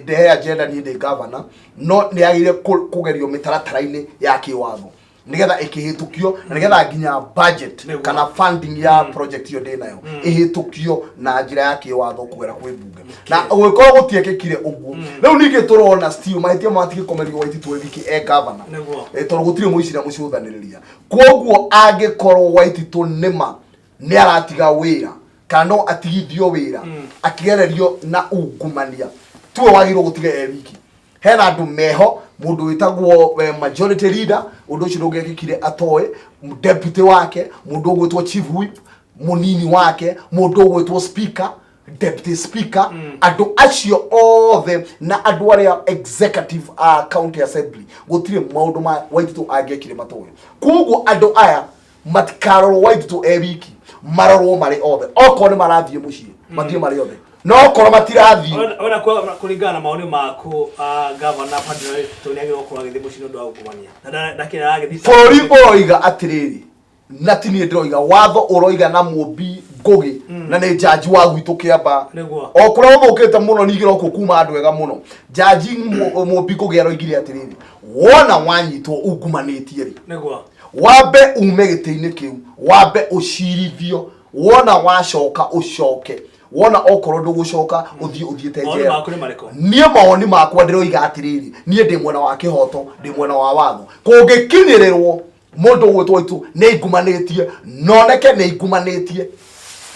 ndehe agenda niĩ ndĩ governor, no nĩ yagĩrĩire kũgerio mĩtaratara-inĩ ya kĩwatho nĩgetha ĩkĩhĩtũkio, na nĩgetha nginya budget Nĩguo. kana funding ya project ĩyo ndĩnayo ĩhĩtũkio na njĩra ya kĩwatho kũgera kwĩ mbunge, na ũgĩkorwo gũtiekĩkire ũguo. Rĩu ningĩ tũrona still mahĩtia matigĩkomerio Waititũ e wiki e governor. Nĩguo. Tondũ gũtirĩ mũici na mũcũthanĩrĩria, koguo angĩkorwo Waititũ nĩma nĩ aratiga wĩra kana no atigithio wĩra akĩgererio na ungumania, tuwe wagĩrĩirwo gũtiga e wiki. Hena andũ meho, mũndũ wĩtagwo majority leader, ũndũ ũcio ndũngĩekĩkire atoĩ, deputy wake, mũndũ ũgwĩtwo chief whip, mũnini wake, mũndũ ũgwĩtwo speaker, deputy speaker, andũ acio othe na andũ arĩa executive a county assembly, gũtirĩ maũndũ ma Waititũ angĩekire matoĩ. Koguo andũ aya matikarorwo Waititũ e wiki, marorwo marĩ othe. Okorwo nĩ marathiĩ mũciĩ, mathiĩ marĩ othe, no okorwo matirathiĩ. Wena kũringana na maoni maku, governor Ferdinand Waititũ nĩ agĩrĩirwo gũkorwo agĩthiĩ mũciĩ nĩ ũndũ wa ungumania na ndakĩrĩ aragĩthiĩ. Bũrũri ũroiga atĩrĩrĩ, na ti niĩ ndĩroiga, watho ũroiga na Mũmbi Ngũgĩ, na nĩ jaji wa gwitũ Kĩamba. Nĩguo. O kũrĩa ũthũkĩte mũno ningĩ no kuo kuma andũ ega mũno. Jaji Mũmbi Ngũgĩ aroigire atĩrĩrĩ, wona wanyitwo ungumanĩtie rĩ, Nĩguo. wambe ume gĩtĩ-inĩ kĩu, wambe ũcirithio, wona wacoka ũcoke, wona okorwo ndũgũcoka ũthiĩ ũthiĩte Mawoni njera. maku nĩ marĩkũ? Niĩ mawoni makwa ndĩroiga atĩrĩrĩ, niĩ ndĩ mwena wa kĩhoto, ndĩ mwena wa watho. Kũngĩkinyĩrĩrwo mũndũ ũgwĩtwo Waititũ nĩ aingumanĩtie, noneke nĩ aingumanĩtie,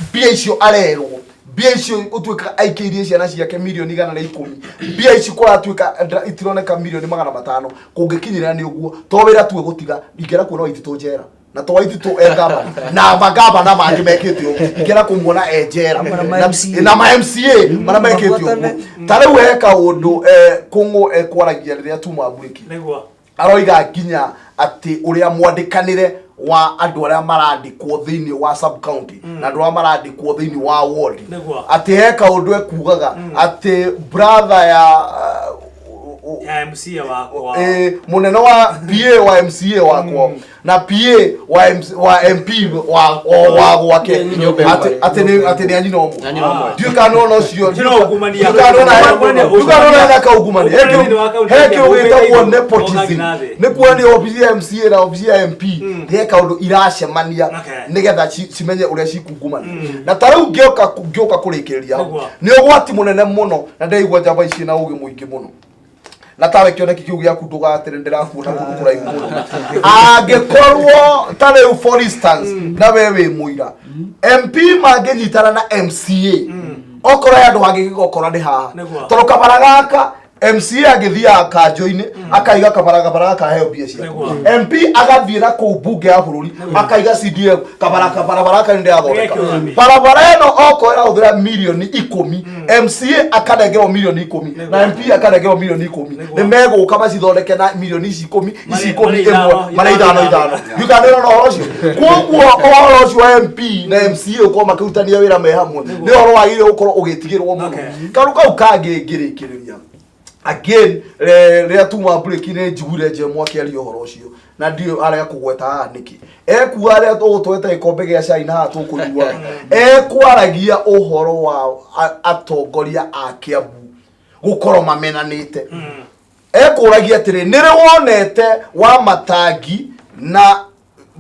mbia icio arerwo, mbia icio ũtuĩka aikĩirie ciana ciake 110,000,000, mbia ici kũratuĩka itironeka 500,000,000. Kũngĩkinyĩrĩra nĩ ũguo, to wĩra tuwe gũtiga, ingĩra kuona Waititũ njera, na to Waititũ e gavana na magavana mangĩ mekĩte ũguo, ingĩra kũmuona e njera. Hamwe na ma MCA. Na ma MCA marĩa mekĩte ũguo. Mabuatane. Ta rĩu he kaũndũ Kũng'ũ ekwaragia rĩrĩa tuma mburĩki. Nĩguo. Aroiga nginya atĩ ũrĩa mwandĩkanĩre Wa andũ arĩa marandĩkwo thĩinĩ wa sub county na andũ arĩa marandĩkwo thĩinĩ wa ward. Atĩ he kaũndũ ekugaga atĩ brother ya Ya MCA wakwa. Mũnene wa PA wa MCA wakwa na PA wa MC, wa MP wa gwake. Nyũmba ĩmwe. Atĩ nĩ a nyina ũmwe. A nyina ũmwe. Ndiũĩ kana nĩwona ũcio. Ũcio no ungumania. Ndiũĩ kana nĩwona. Ungumania. Ndiũĩ kana nĩwona hena kaungumania. Ungumania thĩinĩ wa kaunti He ya kĩndũ Kiambu, gĩtagwo ũgĩta nepotism. ũgagina thĩ. Nĩ kuonania obici ya MCA na obici ya MP he kaũndũ iracemania nĩgetha cimenye ũrĩa cikungumania. Na ta rĩu ngĩũka kũrĩkĩrĩria hau, nĩ ũgwati mũnene mũno na ndĩraigua njamba ici na ũgĩ mũingĩ mũno, na tawe kĩoneki kĩu gĩaku ndũgatĩrĩ ndĩrakuona kũndũ kũraihu mũno. Angĩkorwo ta rĩu, for instance, na we wĩ mũira, MP mangĩnyitana na MCA, okorwo he andũ hangĩgĩgokora nĩ haha, tondũ kabara gaka MCA agĩthiaga kanjũ-inĩ akaiga kabara gaka heo mbia ciake, MP agathiĩ na kũu mbunge ya bũrũri akaiga CDF kabara barabara gaka nĩ ndĩrathondeka. Geke ũrĩmi. Barabara ĩno okorwo ĩrahũthĩra mirioni 10, MCA akanengerwo mirioni 10 na MP akanengerwo mirioni 10, nĩ megũka macithondeke na mirioni ici 10, ici 10 Marĩ ĩmwe ithano, marĩ ithano ithano. Ithano. Ndiũkanĩrwo na ũhoro ũcio. Koguo ũhoro ũcio wa MP na MCA ũkorwo makĩrutania wĩra me hamwe nĩ ũhoro wagĩrĩire gũkorwo ũgĩtigĩrwo mũno. Kaũndũ kau kangĩ ngĩrĩkĩrĩria again, rĩrĩa tuma break nĩ njiguire Njemo akĩaria ũhoro ũcio na ndiũ arega kũgweta haha nĩkĩ ekuga arĩa tũgũtweta gĩkombe gĩa cai na haha tũkũnyuaga, ekwaragia ũhoro wa atongoria a Kiambu gũkorwo mamenanĩte. Ekũragia atĩrĩ, nĩ rĩ wonete wa Matangi na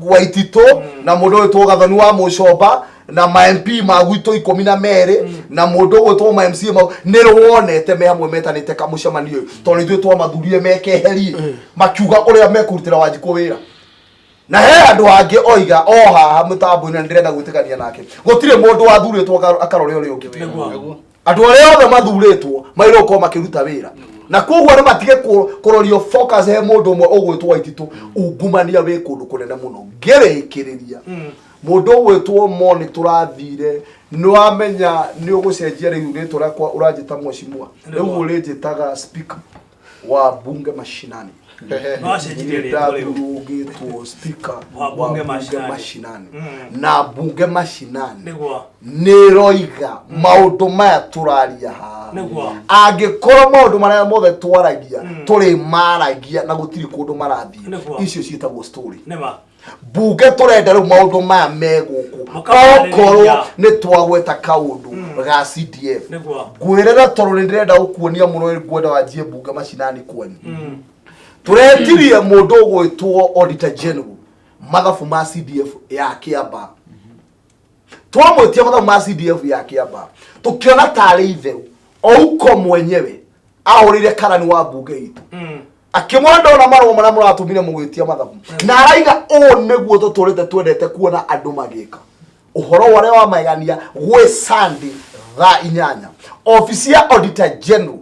Waititũ na mũndũ ũgwĩtwo Gathoni wa Mũcomba na ma MP ma gwitũ 12 na mũndũ ũgwĩtwo ma MCA mau, nĩ rĩ wonete me hamwe metanĩte kamũcemanio ũyũ, tondũ ithuĩ twamathurire mekeherie makiuga ũrĩa mekũrutĩra Wanjikũ wĩra? Na he andũ angĩ oiga o haha mũtambo-inĩ, na ndĩrenda gwĩtĩkania nake, gũtirĩ mũndũ wathurĩtwo akarore ũrĩa ũngĩ wĩra. Andũ arĩa othe mathurĩtwo mairwo gũkorwo makĩruta wĩra, na koguo nĩ matige kũrorio focus he mũndũ ũmwe ũgwĩtwo Waititũ. Ungumania wĩ kũndũ kũnene mũno. Ngĩrĩkĩrĩria, mũndũ ũgwĩtwo mo nĩ tũrathire, nĩ wamenya nĩ ũgũcenjia rĩu rĩtwa rĩakwa, ũranjĩta mheshimiwa, rĩu ũrĩnjĩtaga speaker wa bunge mashinani. Wacenjirie rĩtwa rĩu. Ndathurũgĩtwo speaker wa wa bunge bunge mashinani. Mashinani na bunge mashinani nĩ ĩroiga maũndũ maya tũraria haha. Angĩkorwo maũndũ marĩa mothe twaragia tũrĩ maragia na gũtirĩ kũndũ marathiĩ, icio ciĩtagwo story. Bunge tũrenda rĩu maũndũ maya me gũkũ. Mũkamarĩrĩria. Okorwo nĩ twagweta kaũndũ ga CDF, ngwĩrĩra tondũ nĩ ndĩrenda gũkuonia mũno, ngwenda wanjie bunge macinani kwanyu. Tũretirie mũndũ ũgwĩtwo auditor general mathabu ma CDF ya Kiamba. Twamwĩtia mathabu ma CDF ya Kiamba, tũkĩona tarĩ itherũ ouko mwenyewe ahũrĩire karani wa bunge itũ, akĩmwona ndona marũa marĩa mũratũmire mũgĩtia mathabu, na araiga ũũ nĩguo tũtũrĩte twendete kuona andũ magĩka ũhoro warĩa wa magegania. Gwĩ Sunday thaa 8, obici ya auditor general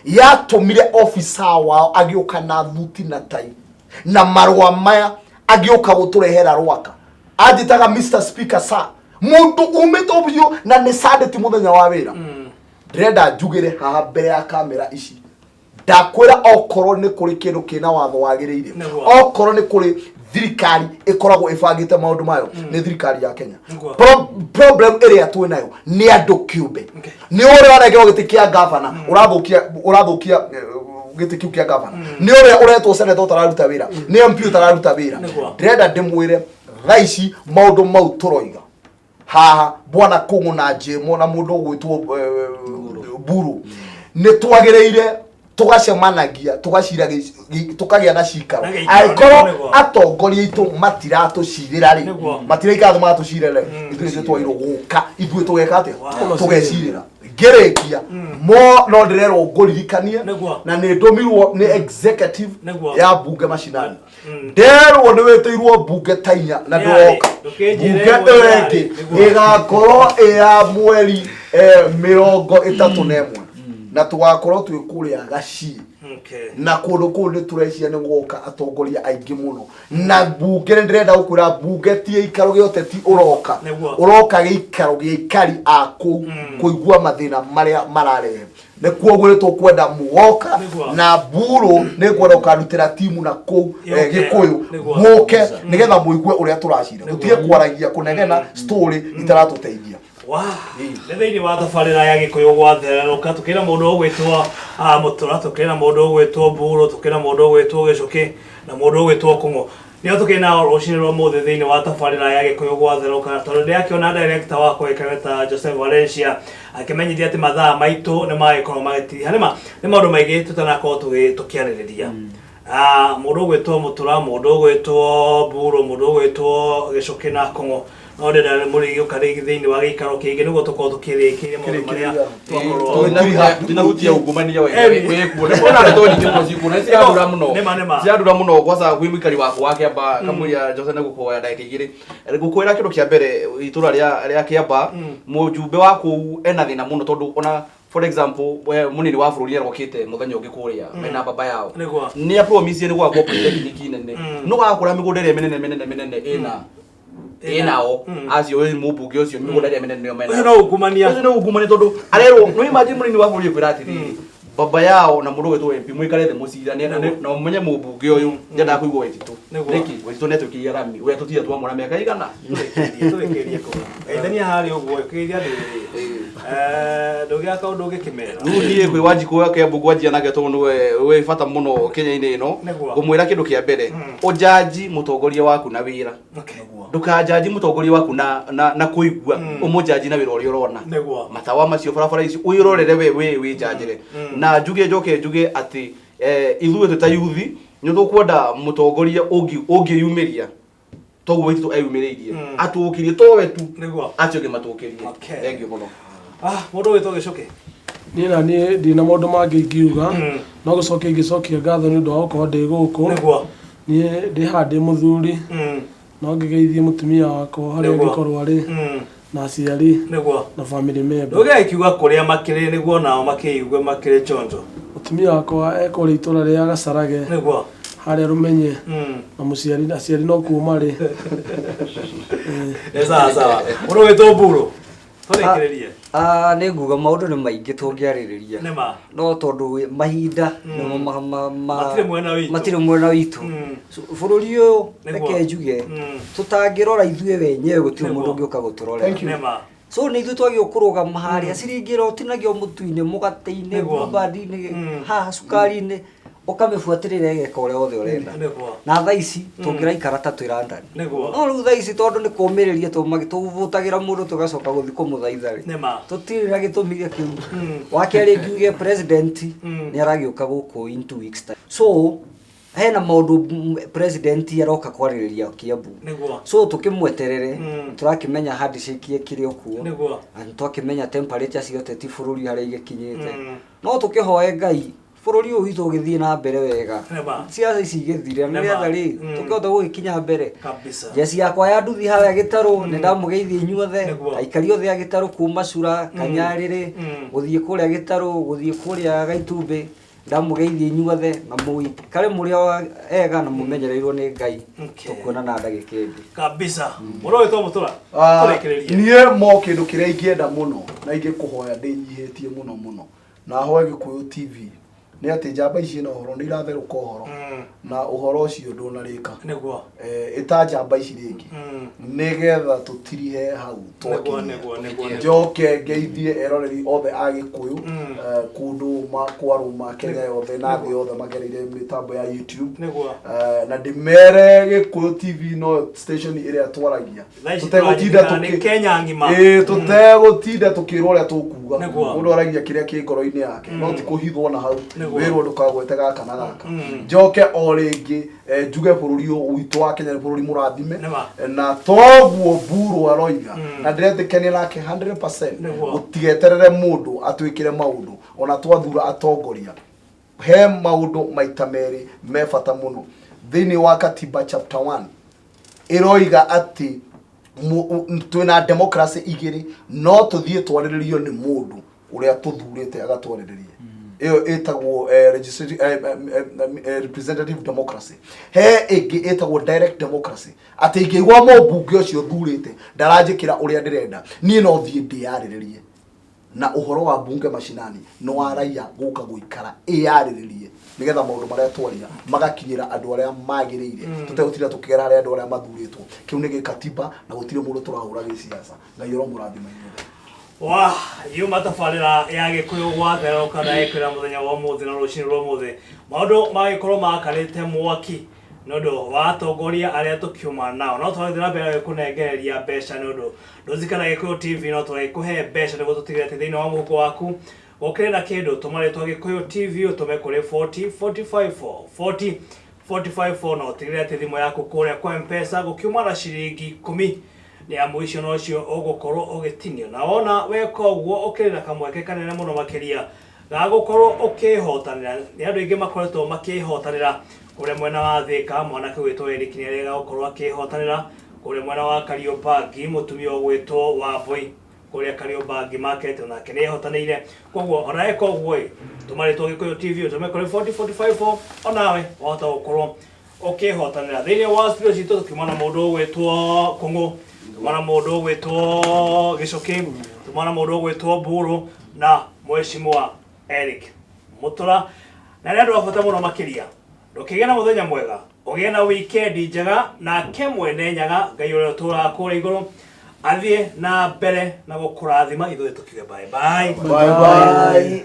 yatũmire ofisa wao agĩũka na thuti na tai na marũa maya, agĩũka gũtũrehera rwaka anjĩtaga "Mr Speaker sir", mũndũ umĩte ũbiũ na nĩ Sunday, ti mũthenya wa wĩra. Ndĩrenda njugĩre haha mbere ya kamera ici, ndakwĩra okorwo nĩ kũrĩ kĩndũ kĩna watho wagĩrĩire, okorwo nĩ kũrĩ thirikari ĩkoragwo ĩbangĩte maũndũ mayo, nĩ thirikari ya Kenya. Problem ĩrĩa twĩ nayo nĩ andũ kĩũmbe. Nĩ ũrĩa ũrengerwo gĩtĩ kĩa gavana, ũrathũkia gĩtĩ kĩu kĩa gavana, nĩ ũrĩa ũretwo senator ũtararuta wĩra, nĩ MP ũtararuta wĩra. Ndĩrenda ndĩmwĩre thaa ici maũndũ mau tũroiga haha, bwana Kũng'ũ na Njĩmo na mũndũ ũgwĩtwo Mburu, nĩ twagĩrĩire tũgacemanagia, tũgacira, tũkagĩa na cikaro. Na gĩikaro, Angĩkorwo atongoria aitũ matiratũcirĩra rĩ, matiraikara thĩ magatũcirĩra rĩ, ithuĩ nĩthuĩ twagĩrĩirwo gũka, ithuĩ tũgeka atĩa? Tũgecirĩra. Ngĩrĩkia mo no ndĩrerwo ngũririkanie na nĩ ndũmirwo nĩ executive ya bunge macinani, nderwo nĩ wĩtĩirwo bunge ta 4 na Nĩ ndũroka. yarĩ, ndũkĩnjĩre Bunge ĩmwe ĩyo nĩ yarĩ, ĩngĩ ĩgakorwo ĩ ya mweri 31 na tũgakorwo twĩ kũrĩa Gacii na kũndũ kũu nĩ tũrecia nĩ gũgoka atongoria aingĩ mũno na bunge. Nĩ ndĩrenda gũkwĩra bunge ti gĩikaro gĩa ũteti ũroka, ũroka gĩikaro gĩa ikari a kũu kũigua mathĩna marĩa mararehe. Nĩ kuoguo nĩ tũkwenda mũgoka. Nĩguo. Na mburu nĩ ngwenda ũkarutĩra timu na kũu Yũke. Gĩkũyũ. Nĩguo. Mũke nĩgetha mũigue ũrĩa tũracira, tũtige kwaragia kũnegena story itaratũteithia. Wa nĩ thĩinĩ wa tabarĩra ya Gĩkũyũ gwathererũka, tũkĩrĩ na mũndũ ũgwĩtwo Mũtũra, tũkĩrĩ na mũndũ ũgwĩtwo Mburu, tũkĩrĩ na mũndũ ũgwĩtwo Gĩcũkĩ na mũndũ ũgwĩtwo Kũng'ũ. Nĩo tũkĩrĩ nao rũcinĩ rwa mũthĩ thĩinĩ wa tabarĩra ya Gĩkũyũ gwatherũka, tondũ ndĩrakĩona director wakwa ũĩkaine ta Joseph Valencia akĩmenyithia atĩ mathaa maitũ nĩ magĩkorwo magĩtiriha. Nĩma nĩ maũndũ maingĩ tũtanakorwo tũkĩarĩrĩria. Mũndũ ũgwĩtwo Mũtũra, mũndũ ũgwĩtwo Mburu, mũndũ ũgwĩtwo Gĩcũkĩ na Kũng'ũ, no ndĩrenda mũrĩgĩũka rĩngĩ thĩinĩ wa gĩikaro kĩngĩ nĩguo tũkorwo tũkĩrĩkĩria maũndũ marĩa twakorwo. Tinahutia ungumania we. Eni. Wĩkuo nĩ kuona ndeto nyingĩ mũno ciĩkuo na cirandura mũno. Nĩma, nĩma. Cirandura mũno kwaca gwĩ mũikari wakwa wa Kĩamba kamũira Jose nĩ gũkũhoya ndagĩka 2. Ngũkwĩra kĩndũ kĩa mbere, itũra rĩa Kĩamba, mũjumbe wa kũu ena thĩna mũno, tondũ ona for example we mũnini wa bũrũri arokĩte mũthenya ũngĩ kũrĩa mena baba yao. Nĩ apromisie nĩ gwakwo polytechnic nene, no wakora mĩgũnda ĩrĩa mĩnene mĩnene mĩnene ĩna ĩnao acio wĩ mũmbunge ũcio, mĩgũnda ĩrĩa mĩnene nĩo mena. Ũcio no ungumania. Ũcio nĩ ungumania, tondũ arerwo no imagine mũnini wa bũrũri ekwĩra atĩrĩrĩ, baba yao na mũndũ ũgwĩtwo MP mũikare thĩ mũcirane na mũmenye mũmbunge ũyũ ndendaga kũigua Waititũ. Nĩkĩ Waititũ nĩatwĩkĩire rami ũrĩa tũtire twamwona mĩaka igana? Tũrĩkĩrie kũu geithania harĩa ũguo ũkĩgeithia andũ rĩ, ndũgĩaka kaũndũ ũngĩkĩmera. Rĩu niĩ kwĩ Wanjikũ wa Kĩambu ngwanjia nake tondũ nĩwe wĩ bata mũno Kenya-inĩ ĩno. Ngũmwĩra kĩndũ kĩa mbere, ũjanji mũtongoria waku na wĩra. Ndũkanjanji mũtongoria waku na kũigua, ũmũjanji na wĩra ũrĩa ũrona. Matawa macio, barabara icio, wĩrorere we wĩnjanjĩre. Na njuge, njoke njuge atĩ ithuĩ twĩ ta yuthi nĩ tũkwenda mũtongoria ũngĩyumĩria toguo Waititũ eyumĩrĩirie, atũũkĩrie towe tu, acio angĩ matũũkĩrie. Thengiũ mũno. Mũndũ ũgwĩtwo Gĩcũkĩ. Niĩ na niĩ ndina maũndũ mangĩ ingiuga, no gũcokia ingĩcokia ngatho nĩ ũndũ wa gũkorwo ndĩ gũkũ. Niĩ ndĩ haha ndĩ mũthuri, no ngĩgeithie mũtumia wakwa harĩa angĩkorwo arĩ, na aciari na family member. Ndũgĩkiuga kũrĩa makĩrĩ nĩguo nao makĩigue makĩrĩ chonjo. Mũtumia wakwa ekũrĩa itũra rĩa Gacarage, harĩa Rũmenye, na mũciari aciari no kuo marĩ. Nĩ sawa sawa. Mũndũ ũgwĩtwo Mburu, tũrĩkĩrĩrie. Nĩ nguga maũndũ nĩ maingĩ tũngĩarĩrĩria, no tondũ mahinda nĩmo Matirĩ mwena witũ. Matirĩ mwena witũ. So, bũrũri ũyũ, reke njuge, tũtangĩrora ithuĩ wenyewe, gũtirĩ mũndũ ũngĩũka gũtũrorera. So nĩ ithuĩ twagĩrĩirwo kũrũgama harĩa ciringi ĩrĩa ũtinagio mũtu-inĩ, mũgate-inĩ, blueband-inĩ, haha cukari-inĩ, ũkamĩbuatĩrĩra ĩgeka ũrĩa wothe ũrenda. Na thaa ici tũngĩraikara ta twĩ London, no rĩu thaa ici tondũ nĩ kũmĩrĩria tũvũtagĩra mũndũ tũgacoka gũthiĩ kũmũthaitha rĩ, tũtirĩ na gĩtũmi gĩa kĩu. Wa kerĩ ngiuge president nĩ aragĩũka gũkũ in 2 weeks time, so hena maũndũ president aroka kwarĩrĩria Kiambu. So tũkĩmweterere. Tũrakĩmenya handshake ĩkĩrĩ o kuo na nĩtwakĩmenya temperature cia ũteti bũrũri harĩa igĩkinyĩte. No tũkĩhoe Ngai bũrũri ũyũ witũ ũgĩthiĩ na mbere wega, ciaca ici igĩthire, nĩgetha rĩ tũkĩhota gũgĩkinya mbere. Njeci yakwa ya nduthi harĩa Gĩtarũ, nĩ ndamũgeithia inyuothe, aikari othe a Gĩtarũ, kuma Cura, Kanyarĩrĩ, gũthiĩ kũrĩa Gĩtarũ, gũthiĩ kũrĩa Gaitumbĩ, ndamũgeithia inyuothe na mũikare mũrĩ o ega na mũmenyereirwo nĩ Ngai. Tũkuonana ndagĩka ĩngĩ. Kabisa. Mũndũ ũgwĩtwo Mũtũra, tũrĩkĩrĩrie. Niĩ mo kĩndũ kĩrĩa ingĩenda mũno na ingĩkũhoya ndĩnyihĩtie mũno mũno na hoe Gĩkũyũ TV nĩ atĩ njamba ici ina ũhoro, nĩ iratherũka ũhoro, na ũhoro ũcio ndũnarĩka. Ĩta njamba ici rĩngĩ nĩgetha tũtirihe hau twakinyia. Nĩguo, nĩguo, nĩguo. Njoke ngeithie eroreri othe a Gĩkũyũ kũndũ kwarũma Kenya yothe na thĩ yothe magereire mĩtambo ya YouTube. Na ndĩmere Gĩkũyũ TV no station ĩrĩa twaragia Thaa ici tũtegũtinda tũranyitikana nĩ Kenya ng'ima. Ĩĩ, tũtegũtinda tũkĩrwo ũrĩa tũkuga. Mũndũ aragia kĩrĩa kĩ ngoro-inĩ yake, no ti kũhithwo na hau wĩrwo ndũkagwete gaka na gaka. Njoke o rĩngĩ njuge bũrũri ũyũ witũ wa Kenya nĩ bũrũri mũrathime. Na toguo Mburu aroiga, na ndĩretĩkania nake 100%. Gũtigeterere mũndũ atwĩkĩre maũndũ, ona twathura atongoria he maũndũ maita merĩ me bata mũno. Thĩinĩ wa katiba chapter 1 ĩroiga atĩ twĩna democracy igĩrĩ, no tũthiĩ twarĩrĩrio nĩ mũndũ ũrĩa tũthurĩte agatwarĩrĩria, ĩyo ĩtagwo representative democracy. He ĩngĩ ĩtagwo direct democracy, atĩ ingĩigua mũmbunge ũcio thurĩte ndaranjĩkĩra ũrĩa ndĩrenda, niĩ no thiĩ ndĩyarĩrĩrie. Na ũhoro wa bunge mashinani nĩ wa raia gũka gũikara ĩyarĩrĩrie nĩgetha maũndũ marĩa twaria magakinyĩra andũ arĩa magĩrĩire, tũtegũtinda tũkĩgera harĩa andũ arĩa mathurĩtwo. Kĩu nĩ gĩkatiba na gũtirĩ mũndũ tũrahũra gĩciaca. Ngai ũromũrathima inyuothe. Wa yuma tabarĩra ya Gĩkũyũ gwatherũka na ĩkwĩra mũthenya wa ũmũthĩ na rũcinĩ rwa ũmũthĩ maũndũ magĩkorwo makanĩte mwaki nĩ ũndũ wa atongoria arĩa tũkiuma nao. No tũrathiĩ na mbere gũkũnengereria mbeca nĩ ũndũ ndũzikana Gĩkũyũ TV, no tũragĩkũhe mbeca nĩguo tũtigĩre atĩ thĩinĩ wa mũhuko waku gũkĩrĩ na kĩndũ. Tũma rĩtwa Gĩkũyũ TV ũtũme kũrĩ 40 45 4 40 45 4 na ũtigĩrĩre atĩ thimũ yaku kũrĩa kwa Mpesa gũkiuma na ciringi 10 nĩ amu icio nocio ũgũkorwo ũgĩtinio. Na wona weka ũguo, ũkĩrĩ na kamweke kanene mũno makĩria ga gũkorwo ũkĩhotanĩra. Nĩ andũ aingĩ makoretwo makĩhotanĩra kũrĩa mwena wa Thĩka. Mwanake ũgwĩtwo Eric nĩ arega gũkorwo akĩhotanĩra kũrĩa mwena wa Kariobangi. Mũtumia ũgwĩtwo Wambui kũrĩa Kariobangi Market onake nĩ ehotanĩire. Koguo ona eka ũguo ĩ, tũma rĩtwa Gĩkũyũ TV ũtũme kũrĩ 40454, onawe wahota gũkorwo ũkĩhotanĩra. Thĩinĩ wa studio citũ tũkiuma na mũndũ ũgwĩtwo Kũng'ũ, tuma na mũndũ ũgwĩtwo Gĩcũkĩ, tuma na mũndũ ũgwĩtwo Mburu na Mheshimiwa Eric Mũtũra, na nĩ andũ a bata mũno makĩria. Ndũkĩgĩe na mũthenya mwega, ũgĩe na wikendi njega, nake mwene Nyaga Ngai ũrĩa ũtũraga kũrĩa igũrũ athiĩ na mbere na gũkũrathima. Ithuĩ tũkiuge bye bye. Bye bye.